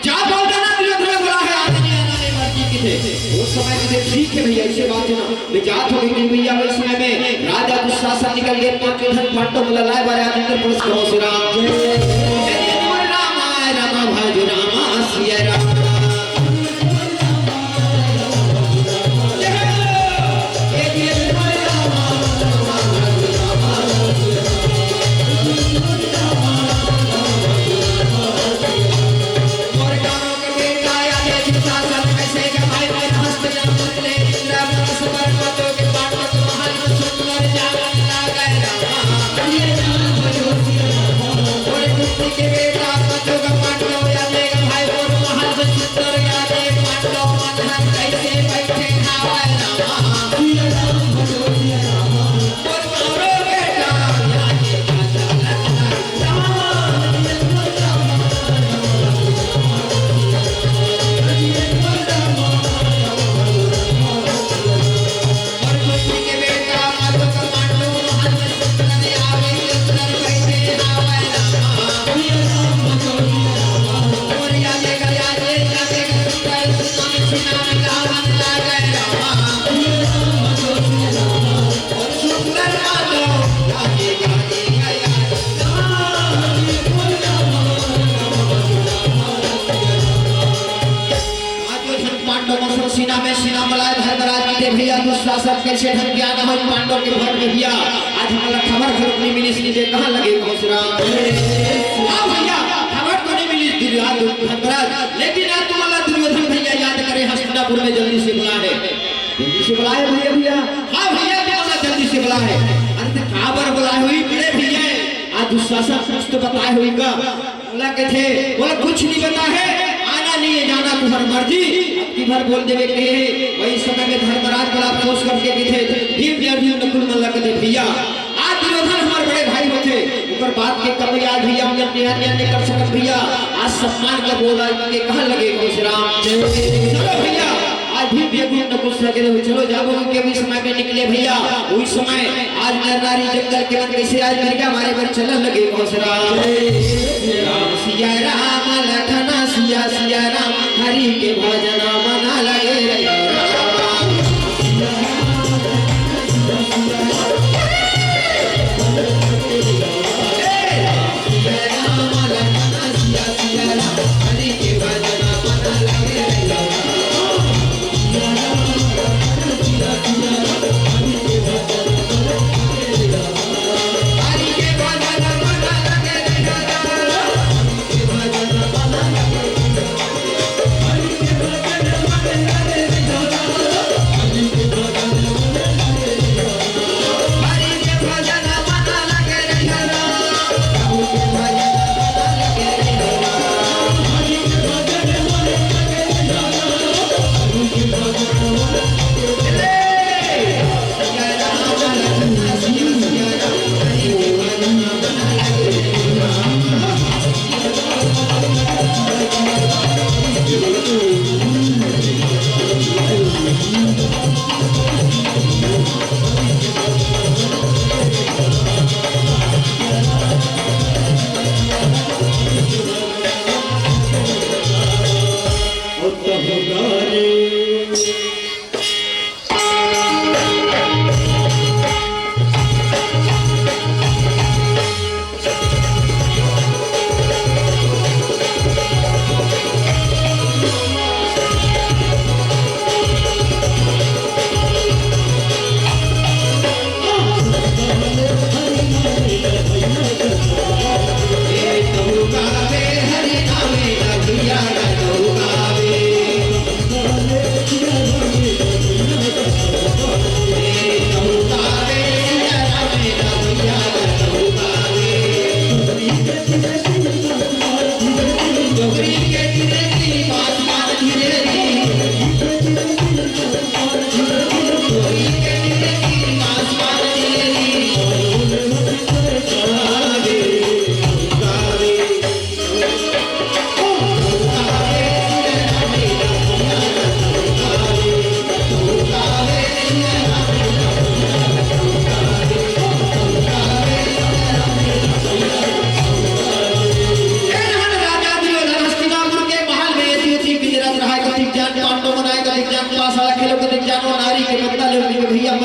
जा बोल देना दुर्योधन बला है, आना नहीं आना नहीं मर्जी की थे। उस समय की थे ठीक है भैया, ऐसे बात है ना। मैं जात हूं लेकिन भैया उस समय में राजा दुशासन निकल गए, पांचों धन पांडव मला लाए बारे आज इंद्रप्रस्थ कहो श्री राम। जय जय राम राम भाई राम सिया राम। पांडव मसल सीना में सीना मलाए धर्मराज की दे भैया, दुशासन कैसे ढंग गया ना हो पांडव के भर में भैया। आज हमला खबर खबर नहीं मिली, इसलिए कहाँ लगे घोष राम। हाँ भैया, खबर तो नहीं मिली दुर्योधन धर्मराज, लेकिन आज तुम्हारा दुर्योधन भैया याद करे हस्तिनापुर में जल्दी से बुला है। जल्दी से बुलाए भैया, भैया। हाँ भैया, तुम्हारा जल्दी से बुला है। अरे तो काबर बुलाए हुई बड़े भैया है। आज दुशासन कुछ तो बताए हुई का। बोला कथे, बोला कुछ नहीं बता है, आना नहीं है, जाना तुम्हारी मर्जी। अब की भर बोल देवे कहे, वही समय में धर्मराज बड़ा अफसोस करके कथे, भीम अर्जुन नकुल मल्ला कथे, भैया, आज दुर्योधन हमारे बड़े भाई होते, ऊपर बात के कम याद भैया, हम जब ध्यान ध्यान नहीं कर सकत भैया, आज सम्मान का बोला के कहाँ लगे घोष राम। चलो भैया, आज भी बेगुन न गुस्सा करे हो, चलो जाओ उनके भी समय में निकले भैया। उस समय आज नर नारी जंगल के मन कैसे आज मिर्गा मारे बर चलन लगे घोष राम। राम सिया राम लखन सिया सिया राम, हरि के भजन मना लगे रे राम।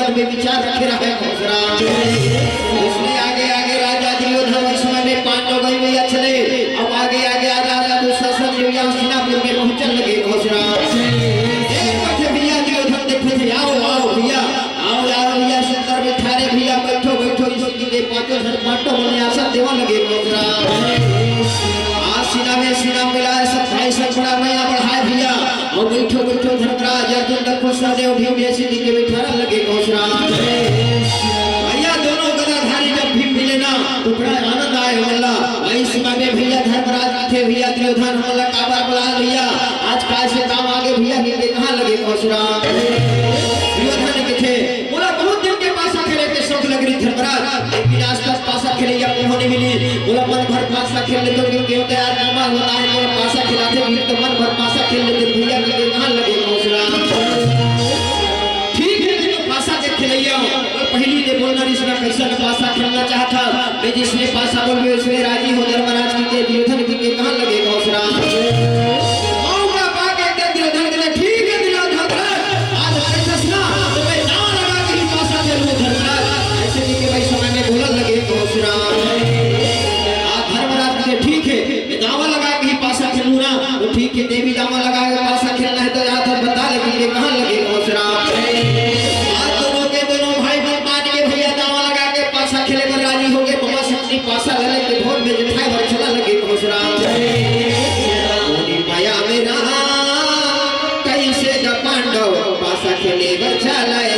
में विचार रखे रहे घोष राम। उसने आगे आगे राजा दुर्योधन, उस समय में पांडव गए हुए चले। अब आगे आगे आधा आधा दुशासन जो यहाँ हस्तिनापुर में पहुंचने लगे घोष राम। एक बैठे भैया दुर्योधन देखो थे, आओ आओ भैया, आओ यार भैया, सुंदर बैठा रे भैया, बैठो बैठो। इसी के पांचों धर्म पांडव मन आसन देवा लगे घोष राम। आसीना में सीना मिलाए, सब भाई सब बड़ा मया बढ़ाए भैया। और बैठो बैठो धर्मराज, अर्जुन देखो सहदेव भीम जैसे जी के बैठारन लगे घोष राम। भैया दोनों गदाधारी जब भीम मिले ना, तो बड़ा आनंद आए वाला। वही समय में भैया धर्मराज थे भैया दुर्योधन वाला काबर बुला भैया, आज काय से काम आगे भैया के कहाँ लगे घोष राम। दुर्योधन के थे बोला, बहुत दिन के पासा खेले के शौक लग रही धर्मराज, लेकिन आज तक पासा खेले या मुंह नहीं मिली। बोला, मन भर पासा खेल लेते हो, क्योंकि होता है यार, मामा होता है, बोला, पासा खिलाते भी तो मन भर पासा खेल लेते भैया, के कहाँ लगे घोष राम। ठीक है, तो पासा के खिलैया, और पहली ने बोलना, इसमें कैसा पासा खेलना चाहता, मैं जिसने पासा बोल गए, उसने राजी हो, धर्मराज की के दुर्योधन की के कहाँ लगे घोष राम। मौका पा के के दुर्योधन के लिए, ठीक है, दुर्योधन, आज ऐसा सुना, तो मैं दांव लगा के ही पासा खेलूं, धर्मराज। ऐसे जी के भाई समय में बोलन लगे घोष राम। आज धर्मराज के लिए, ठीक है, मैं दांव लगा के ही पासा खेलूं ना, तो ठीक है, देवी दांव लगा के पासा खेलना है, तो यहाँ था बता, लेकिन के कहाँ लगे घोष राम। आज दोनों के दोनों भाई बन मान के भैया दांव लगा के पासा खेले बर राजी हो गए। मामा शक्ति पासा ले लेके भोर में जेठाए बर चला लगे घोष राम। ओनी माया में राम, कैसे ग पांडव पासा खेले बर चला है।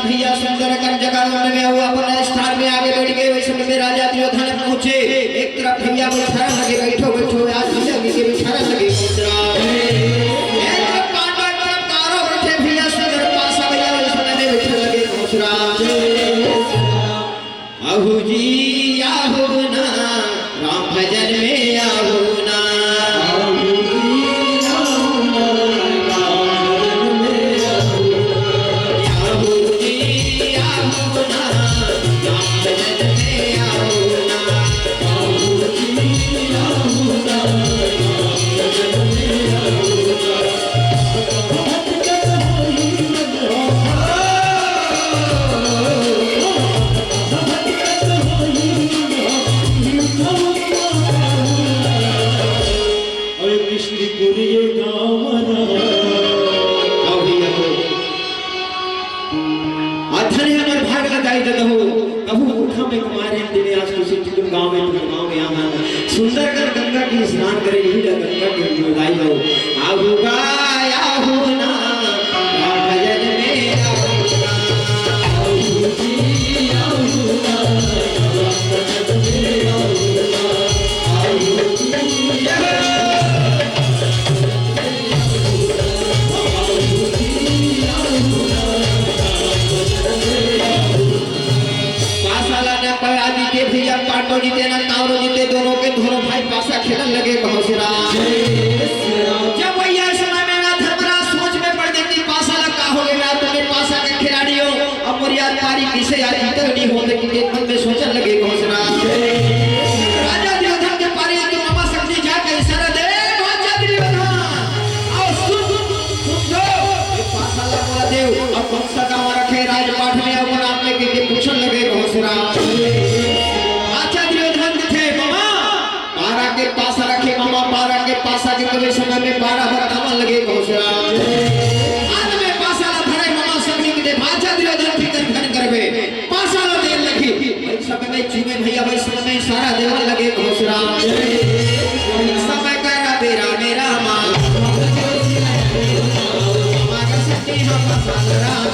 भैया सुंदर कन जगह में हुआ, अपन स्थान में आगे बैठ गए। वैसे में राजा दुर्योधन पहुंचे, एक तरफ भैया बैठारन लगे, बैठो बैठो, आज भैया के बैठारन लगे। एक तरफ पांडव, एक तरफ कौरव बैठे, भैया सुंदर पासा भैया वैसे में बैठे लगे घोष राम। आहू जी आहू ना, राम भजन में आहू ना। अउ भैया को, अउ धन हे हमर भाग ल दाई ददा हो, कभू पुरखा में कुमार हे, तेने आज खुशी टिकुन गाँव में, तुम गाँव में आना। सुंदर कर गंगा के स्नान करे, यही ला गंगा के डुबाई हो। आहू गा, आहू ना, राम भजन में आहू ना। पासा ला न पड़ा जीते भैया, पांडव जीते ना कौरव जीते, दोनों के दोनों भाई पासा खेलन लगे घोष राम। जब वही समय में ना धर्मराज सोच में पड़ गए कि पासा ला का हो गया, तुम्हें पासा के खिलाड़ी हो, अब मोर यार पारी किसे यार जीते नहीं होते कि एक मन में सोचन लगे घोष राम। राजा दुर्योधन के पारी तो मामा शक्ति जाके इशारा दे, "ए, भांजा दुर्योधन, आओ सुन, सुन, सुन दो।" ये पासा ला बोला देव, अब कौन सा गाँव रखे राजपाट में, अब नाम लेके के पूछन लगे घोष राम। अच्छा दुर्योधन थे मामा, पारा के पासा रखे मामा, पारा के पासा के कभी समय में पारा बतावन लगे घोष राम। हाथ में पासा ला धरे मामा, सभी के दे भांजा दुर्योधन फिकर घन करबे, पासा ला देन लगी। वही समय में चूमे भैया, वही समय में इशारा देवन लगे घोष राम। वही समय करा बेरा मेरा माँ। माँ का शक्ति हम पासा राम।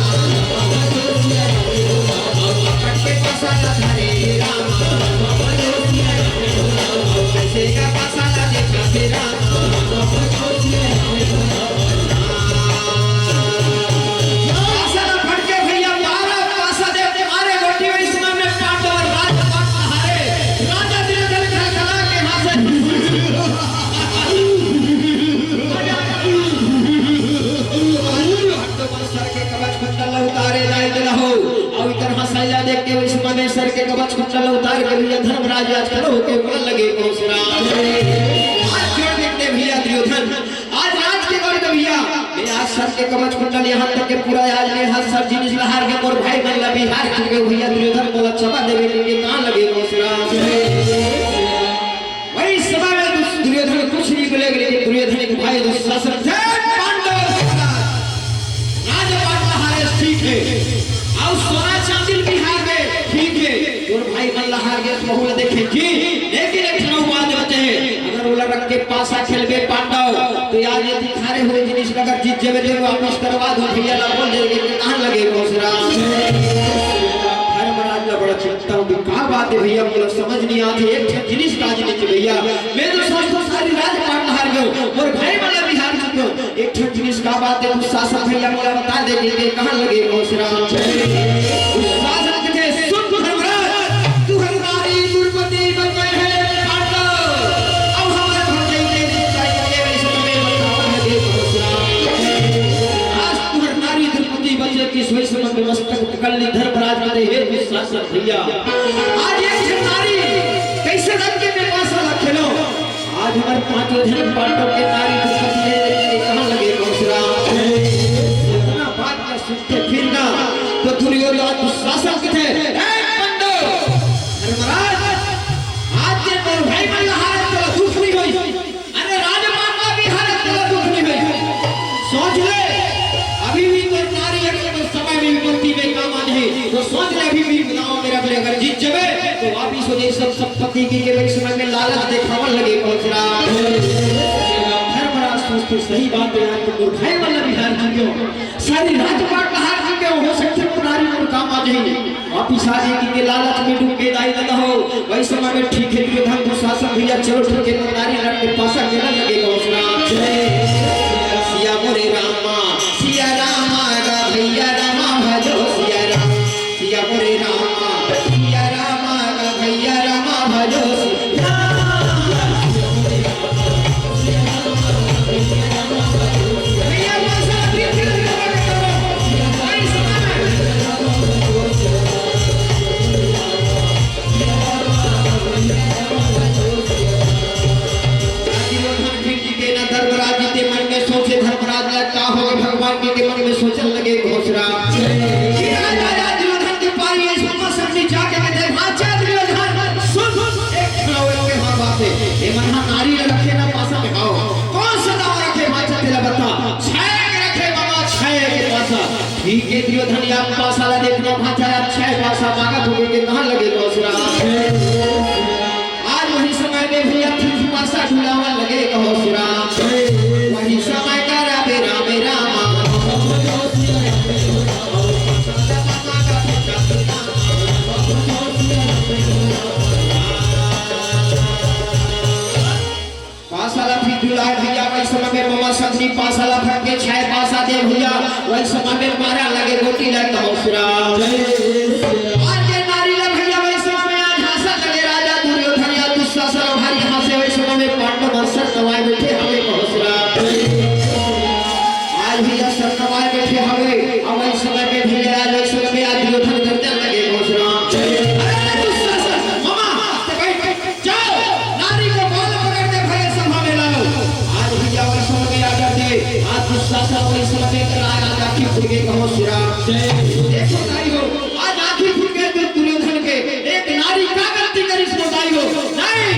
पकड़ के पासा ला धरे राम। कैसे का पासा ला देखा तेरा। धर्मराज राज करो होके मन लगे कौशरा। हाथ जोड़ के दे भैया दुर्योधन, आज राज के गढ़ में भैया, मैं आज सर के कवच कुंडल यहाँ तक के पूरा आज मैं हाथ सर जिनिस लहार के मोर भाई मन ला बिहार चुके भैया दुर्योधन मोला क्षमा देवे के, के कहाँ लगे कौशरा। वही समय में दुस-, दुर्योधन कुछ नहीं बोले, लेकिन दुर्योधन के भाई दुशासन, "जय पांडव महाराज, राजपाट लहारे ठीक है, और सोना चांदी बिहार में ठीक है, तोर भाई मन लहार गए तो बहुला देखे जी, लेकिन एक ठो बात बचे है, अगर ओला रख के पासा खेलबे पांडव, तो यार ये दिखारे हुए जिनिस अगर जीत जेबे तो वापिस करवा दो भैया, ला बोल दे कि कहाँ लगे कौशरा।" धर्मराज ला बड़ा चिंता होगी, का बात है भैया, मोला समझ नहीं आती, एक ठो जिनिस का जिनिस भैया, मैं तो सोचता सारी राजपाट हार गयो, मोर भाई वाला भी हार चुको, एक ठो जिनिस का बात है, दुशासन भैया मोला बता दे कि कहाँ लगे कौशरा। दुशासन कथे, "सुन धर्मराज, तू हर नारी दुर्मति बन गए है पांडव, अब हमारे भौजाई के लिए चाहिए वैसे तुम्हें बतावा लगे कौशरा।" आज तू हर नारी दुर्मति बचे किस वैसे मन में मस्तक पकड़ ली धर्मराज करे, "हे दुशासन भैया, आज एक ठो नारी कैसे रंग के मैं पासा ला खेलो?" आज हमारे पांचों जन पांडव के नारी दुर्मति है, लेकिन ये कहाँ लगे कौशरा। इतना बात का सुनते फिर ना, तो दुर्योधन दुशासन कथे, "ए पांडव, धर्मराज, आज के मोर भाई मन हारे तो दुख नहीं होई, अरे राजमाता भी हारे तो दुख नहीं होई। सोच ले, अभी भी तो नारी अगर समय में विपत्ति में काम आ जाए, तो सोच ले अभी भी गाँव में रख ले, अगर जीत जावे, तो वापिस हो जाए सब संपत्ति की के वही समय में लालच देखावन लगे कौशरा। धर्मराज सोचते सही बात है यार, तो मोर भाई वाला भी हार चुके हो, सारी राजपाट हार चुके हो, हो सकते हो नारी मोर काम आ जाए, वापिस आ जाए कि के लालच में डूब के दाई लगा हो, वही समय में ठीक है दुर्योधन दुशासन भैया चलो ठीक है नारी लड़ के पासा खेला लगे कौशरा। सिया मोरे रामा, सिया रामा गा भैया रामा भजो सिया राम। सिया मोरे रामा, सिया रामा गा भैया रामा भजो सिया राम। भैया, पासा फिर, फिर, फिर, फिर, फिर, दुर्योधन फिर जीते ना धर्मराज जीते मन में सोचे धर्मराज ला का होगे भगवान के, के मन में सोचन लगे घोषणा। कि राजा, राजा दुर्योधन के पारी ये सुनना सकती जाके मैं देख, हाँ, चल दुर्योधन, सुन, सुन, एक खड़ा हुए के हाँ बात है। ये मन हाँ नारी ला रखे ना पासा में आओ। कौन सा दाव रखे माचा तेला बता। छह के रखे मामा, छह के पासा। ठीक है दुर्योधन, या पासा ला देखना भांचा, या छह पासा मांगा तो के कहाँ लगे घोषणा। आज वही समय में भैया फिर पासा डुलावा लगे कहो श्री राम। वही समय का रामे रामे रामा। पासा ला फिर डुलाए भैया, वही समय में ममा सगनी पासा ला फट के छह पासा दे भैया, वही समय में मारा लगे गोटी ला कहो श्री राम। आज के नारी ला भैया, वही समय में आज हंसा लगे राजा दुर्योधन या दुशासन भारी हंसे, वही समय में पांडव मन सर नवाए बैठे हवे कहो श्री राम। आज भैया सर नवाए बैठे हवे, अब वही समय में भैया, आज वही समय में आज दुर्योधन गर्जन लगे कहो श्री राम। अरे दुशासन, ममा, ते बैठ, बैठ। जाओ, नारी को बाल पकड़ के भरे सभा में लाओ। आज भैया वही समय में आदर दे, आज दुशासन वही समय में कराए, आज आँखी फूट के कहो श्री राम। देखो भाई हो, आज आँखी फूट के दु-, दुर्योधन के, एक नारी का गलती करी इसको भाई हो? नहीं,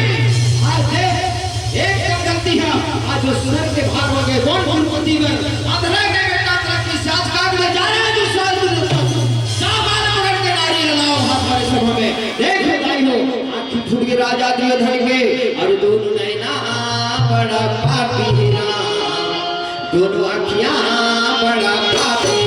आज देख, एक कम गलती है, आज जो सर के भार हो गए, कौन दुर्मति में, अंधरा के बेटा तरह की सास काट में जा रहे हैं जो साल दुर्योधन। जा बाल पकड़ के नारी लाओ, हाथ भरे सभा में। देखो भाई हो, आँखी फूट के राजा दुर्योधन के, अरे दोनों नैना बड़ा पापी है राम, दोनों आँखियाँ बड़ा पापी।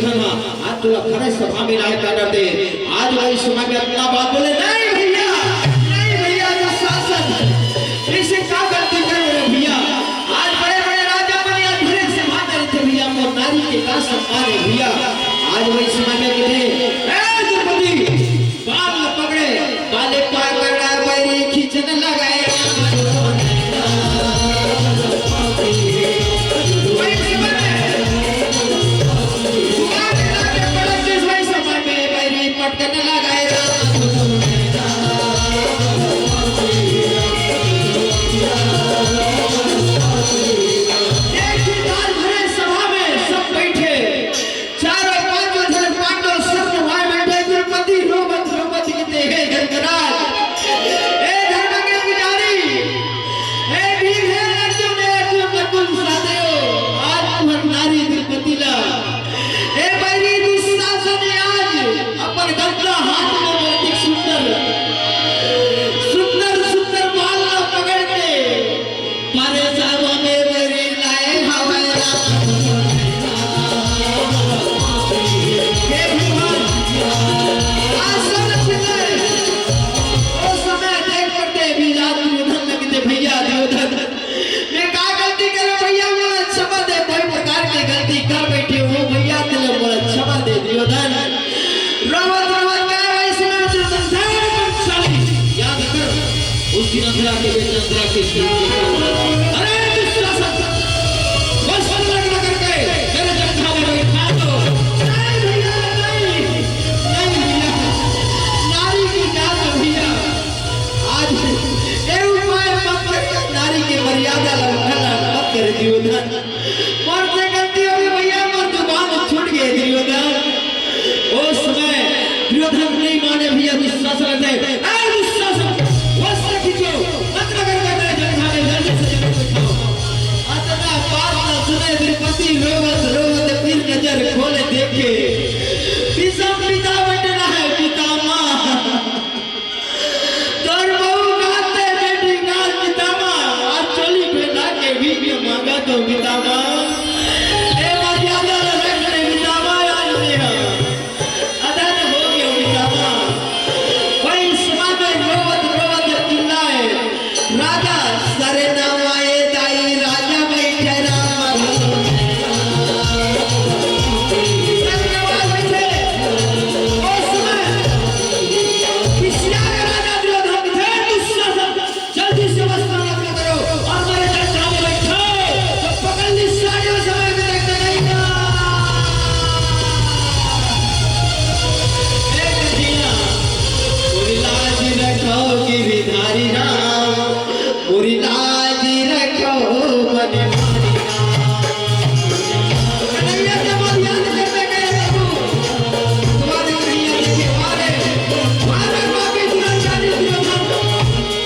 हाँ, आज तोला खड़े सभा में लाए का डर दे। आज वही समय में अतना बात बोले, "नहीं भैया, नहीं भैया, दुशासन, इसे का गलती कर रहे भैया?" आज बड़े-बड़े राजा मन या खड़े सभा में रहिथे भैया, मोर नारी के का सम्मान हे भैया? आज वही समय में कथे, "ए द्रौपदी, बाल ल पकड़े, बाल ल पकड़ा, बैरी खींचन लगाए।" वही समय में जुगाड़ लगा के पड़त जिस वही समय में बैरी पटकन लगाए। एक ही काल भरे सभा में सब बैठे, चारों पांचों जन पांडव सब नहाए बैठे। द्रौपदी रोवत रोवत कहते, "हे धर्मराज, हे धर्म के पुजारी, हे भीम, हे अर्जुन, हे अर्जुन, नकुल सहदेव, आज तुहर नारी द्रौपदी ला, हे बैरी दुशासन ने आज अपन गंदा हाथ में मोर अतिक सुंदर, सुंदर, सुंदर बाल ला पकड़ के मारे सावन में बैरी लाए हवे राम।" हे भगवान, आज सब चिल्लाए। ओ समय देख पड़ते भी रात दुर्योधन लगते, "भैया दुर्योधन, मैं का गलती करे भैया, मोला क्षमा दे, कोई प्रकार के गलती कर बैठे हो भैया, तेरे मोला क्षमा दे दुर्योधन।" रोवत रोवत गए वही समय दुर्योधन, "धर्म बलशाली, याद कर, उस दिन अंधरा के बेटे अंधरा के खेल के साथ, अरे दुशासन, वस्त्र नग्न करके मेरे जंघा में बैठा दो।" "नहीं भैया, नहीं, नहीं भैया, नारी की जात है भैया, आज ये उपाय मत कर, नारी की मर्यादा ला उल्लंघन मत कर दुर्योधन।" मोर से गलती हो गई भैया, मोर जुबान छूट गई दुर्योधन। उस समय दुर्योधन नहीं माने भैया, दुशासन से, "ए दुशासन, वस्त्र खींचो, मत नगर का मेरे जंघा में जल्दी से जल्दी बैठाओ।" अतना बात ना सुने द्रौपदी रोवत रोवत फिर नजर खोले देखे, भीष्म पिता बैठे ना है, पितामह। तोर बहू कहते बेटी काल पितामह, आज चोली पहना के भीख मांगा तो पितामह। ए मर्यादा रख ले पितामह, आज मेरा अदन हो गया पितामह। वही समय में रोवत रोवत चिल्लाए, "राजा सरे नवाए दाई, राजा बैठे राम।" सरे नवाए बैठे। ओ समय खिसिया के राजा दुर्योधन थे, दुशासन, जल्दी से वस्त्र नग्न करो और मेरे जंघा में बैठाओ। तो पकड़ ली साड़ियों समय में देखते नहीं ना। एक दिया, मोरी लाज रखो गिरधारी राम, मोरी लाज रखो बनवारी राम। कन्हैया के बात याद करते गए प्रभु। तुम्हारे कन्हैया देखे, मारे, मारे बाकी दुराचारी दुर्योधन।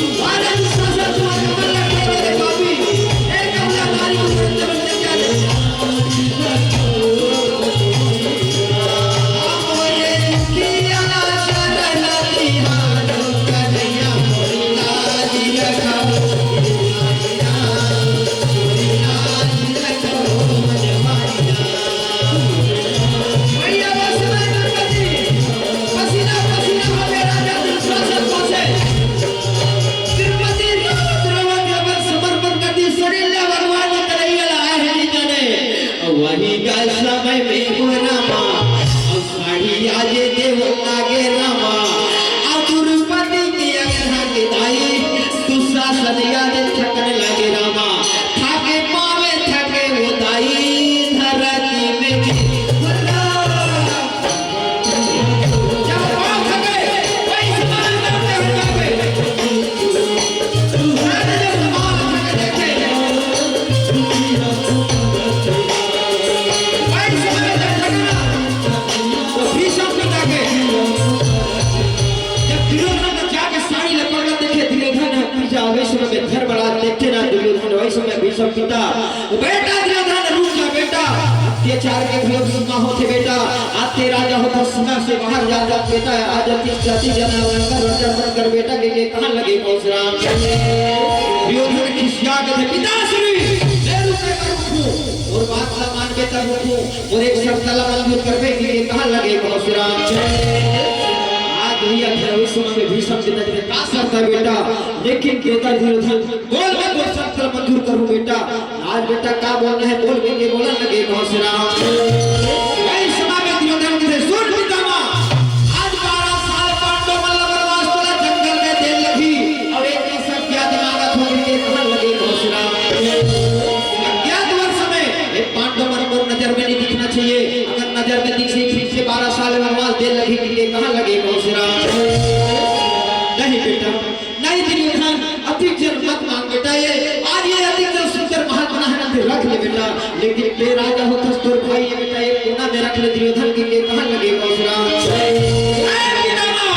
तुम्हारे दुशासन तुम्हारे कमल लटके मेरे पापी। एक कमला नारी को तुरंत बन के क्या दे? वही का समय में हो रामा, अउ साड़ी आज देव लागे रामा, अउ द्रौपदी के अंगना के दाई, दुशासन याद थकन लागे रामा, थाके पावे थके वो दाई, धरती में गिर। जब पाँव थके, वही समय में जाते हुए जाते। जब दुर्योधन जाके साड़ी ल पकड़ा देखे, दुर्योधन ह पीछे आवे समय में धर्मराज देखते ना दुर्योधन, वही समय भीष्म पिता, "बेटा दुर्योधन, रुक जा बेटा, अत्याचार के भी अब सीमा होथे बेटा, आज ते राजा हो तो सीमा से बाहर जा, जा बेटा, आज अति जाति जन रंजन कर बेटा के, के कहाँ लगे पहुँच राम।" दुर्योधन खिसिया के थे, "पिताश्री, मैं रुके करूँ और बात ला मान बेटा।" मोर एक शर्त ला मंजूर करबे कि ये कहाँ लगे मौसराम। आज भी अठारहवें समय में भीष्म के तक का शर्त है बेटा, लेकिन बेटा दुर्योधन बोल, मैं तो शर्त ला मंजूर करूँ बेटा। आज बेटा का बोलना है बोल के, के बोलन लगे मौसराम। वही समय में दुर्योधन के सुन पितामह, आज बारह साल पांडव मन ला वनवास तोला जंगल में देन लगही और एक अज्ञात मांगत हो के कहन लगे मौसराम। अज्ञात वर्ष में ये पांडव मन मोर नजर में नहीं दिखना चाहिए। अगर नजर में दिख गई, फिर से बारह साल वनवास देन लगही के कहन लगे मौसराम। नहीं बेटा, नहीं दुर्योधन, अधिक जन मत मांग बेटा, ये आज ये अधिक जन सुंदर महल बना है ना, ते रख ले बेटा। लेकिन ते राजा होथस, तोर भाई ये बेटा, ये कोना में रख ले दुर्योधन के, के कहन लगे मौसराम। ए पितामह,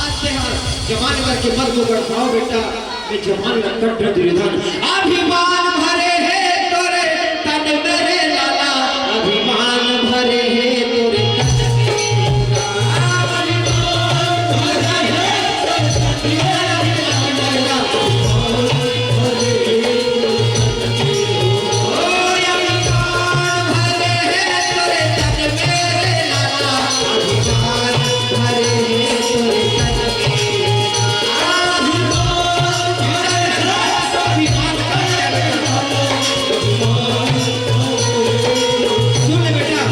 आज ते हर जवान करके मत को गड़पाओ बेटा, मैं जवान लग कर दुर्योधन। अभिमान भरे है तोरे तन में रे लाला, अभिमान भरे है तोरे तन में। सुन ले बेटा,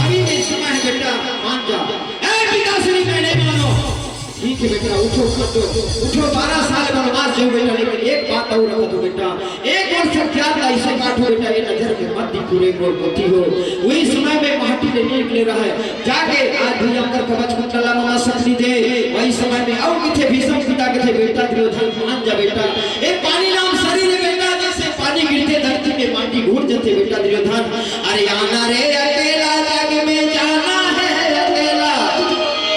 अभी ये समय है बेटा, मान जा। ए पिताश्री, मैं नहीं मानो। ठीक है बेटा, उठो, उठो, उठो, बारह साल वनवास जाहू बेटा, लेकिन एक बात और रखो तो बेटा, एक वर्ष अज्ञात ला इसे काटो बेटा, ये नजर में मत दिखो रे मोर पोती हो। वही समय में माटी ले निकले रहा है, जाके आज भी अंबर कवच कुंडला ममा शक्ति दे। वही समय में अउ किथे भीष्म पिता किथे बेटा दुर्योधन मान जा बेटा, ए पानी नाम शरीर है बेटा, जैसे पानी गिरते धरती में माटी घुल जाते बेटा दुर्योधन। अरे आना रे अकेला, जग में जाना है अकेला,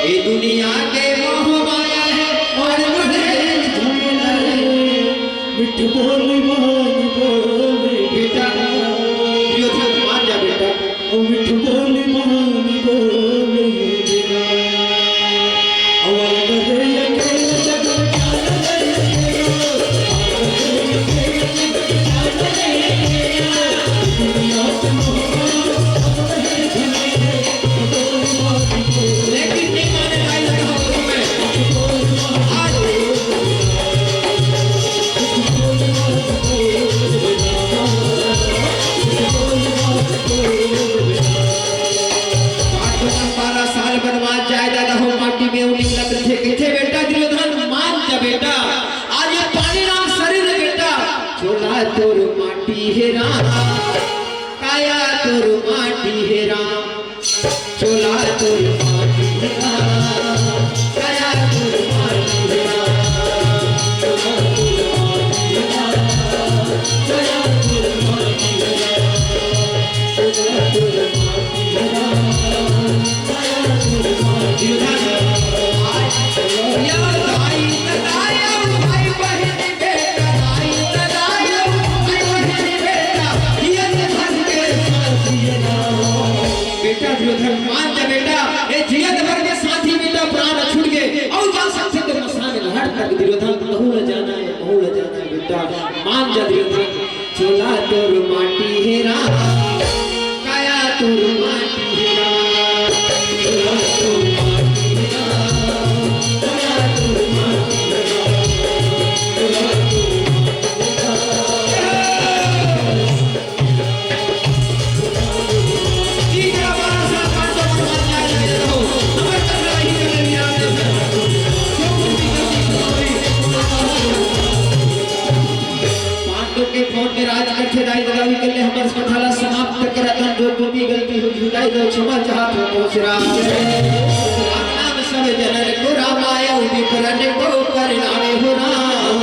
ये दुनिया के मोह माया है, और मुझे झमेला रे। मिठ बोल मान बोले बेटा, दुर्योधन मान जा बेटा। ओ मिठ बोल मान बोले बेटा। और डरे अकेला जग में जाना है अकेला। बारह साल बनवास जाए दादा हो, माटी में उलिंग लग थे, कथे बेटा दुर्योधन मान जा बेटा, आज ये पानी नाम शरीर है बेटा, चोला तोर माटी हे राम, काया तोर माटी हे राम, चोला तोर माटी हे राम, काया तोर माटी हे राम, चोला तोर माटी हे राम, काया तोर माटी हे राम, चोला तोर माटी हे राम। बेटा दुर्योधन, मान जा बेटा, ए जियत भर के साथी बेटा प्राण छूट गए, अउ जा सकथे तो मसान घाट तक दुर्योधन, कहूँ न जाना है, कहूँ न जाना है बेटा, मान जा दुर्योधन। चोला तोर माटी हे राम, काया तोर माटी हे राम, चोला तोर माटी हे राम, काया तोर माटी हे राम, चोला तोर माटी हे राम। पांडव के फौज में राज करथे दाई ददा, अभी कर ले हमर कथा ला समाप्त करत हन। जो कोई गलती हो जुदाई दो, क्षमा चाहत हो मोसरा। नाम सब जनन को रामाय, विप्रन को करनावे हो राम।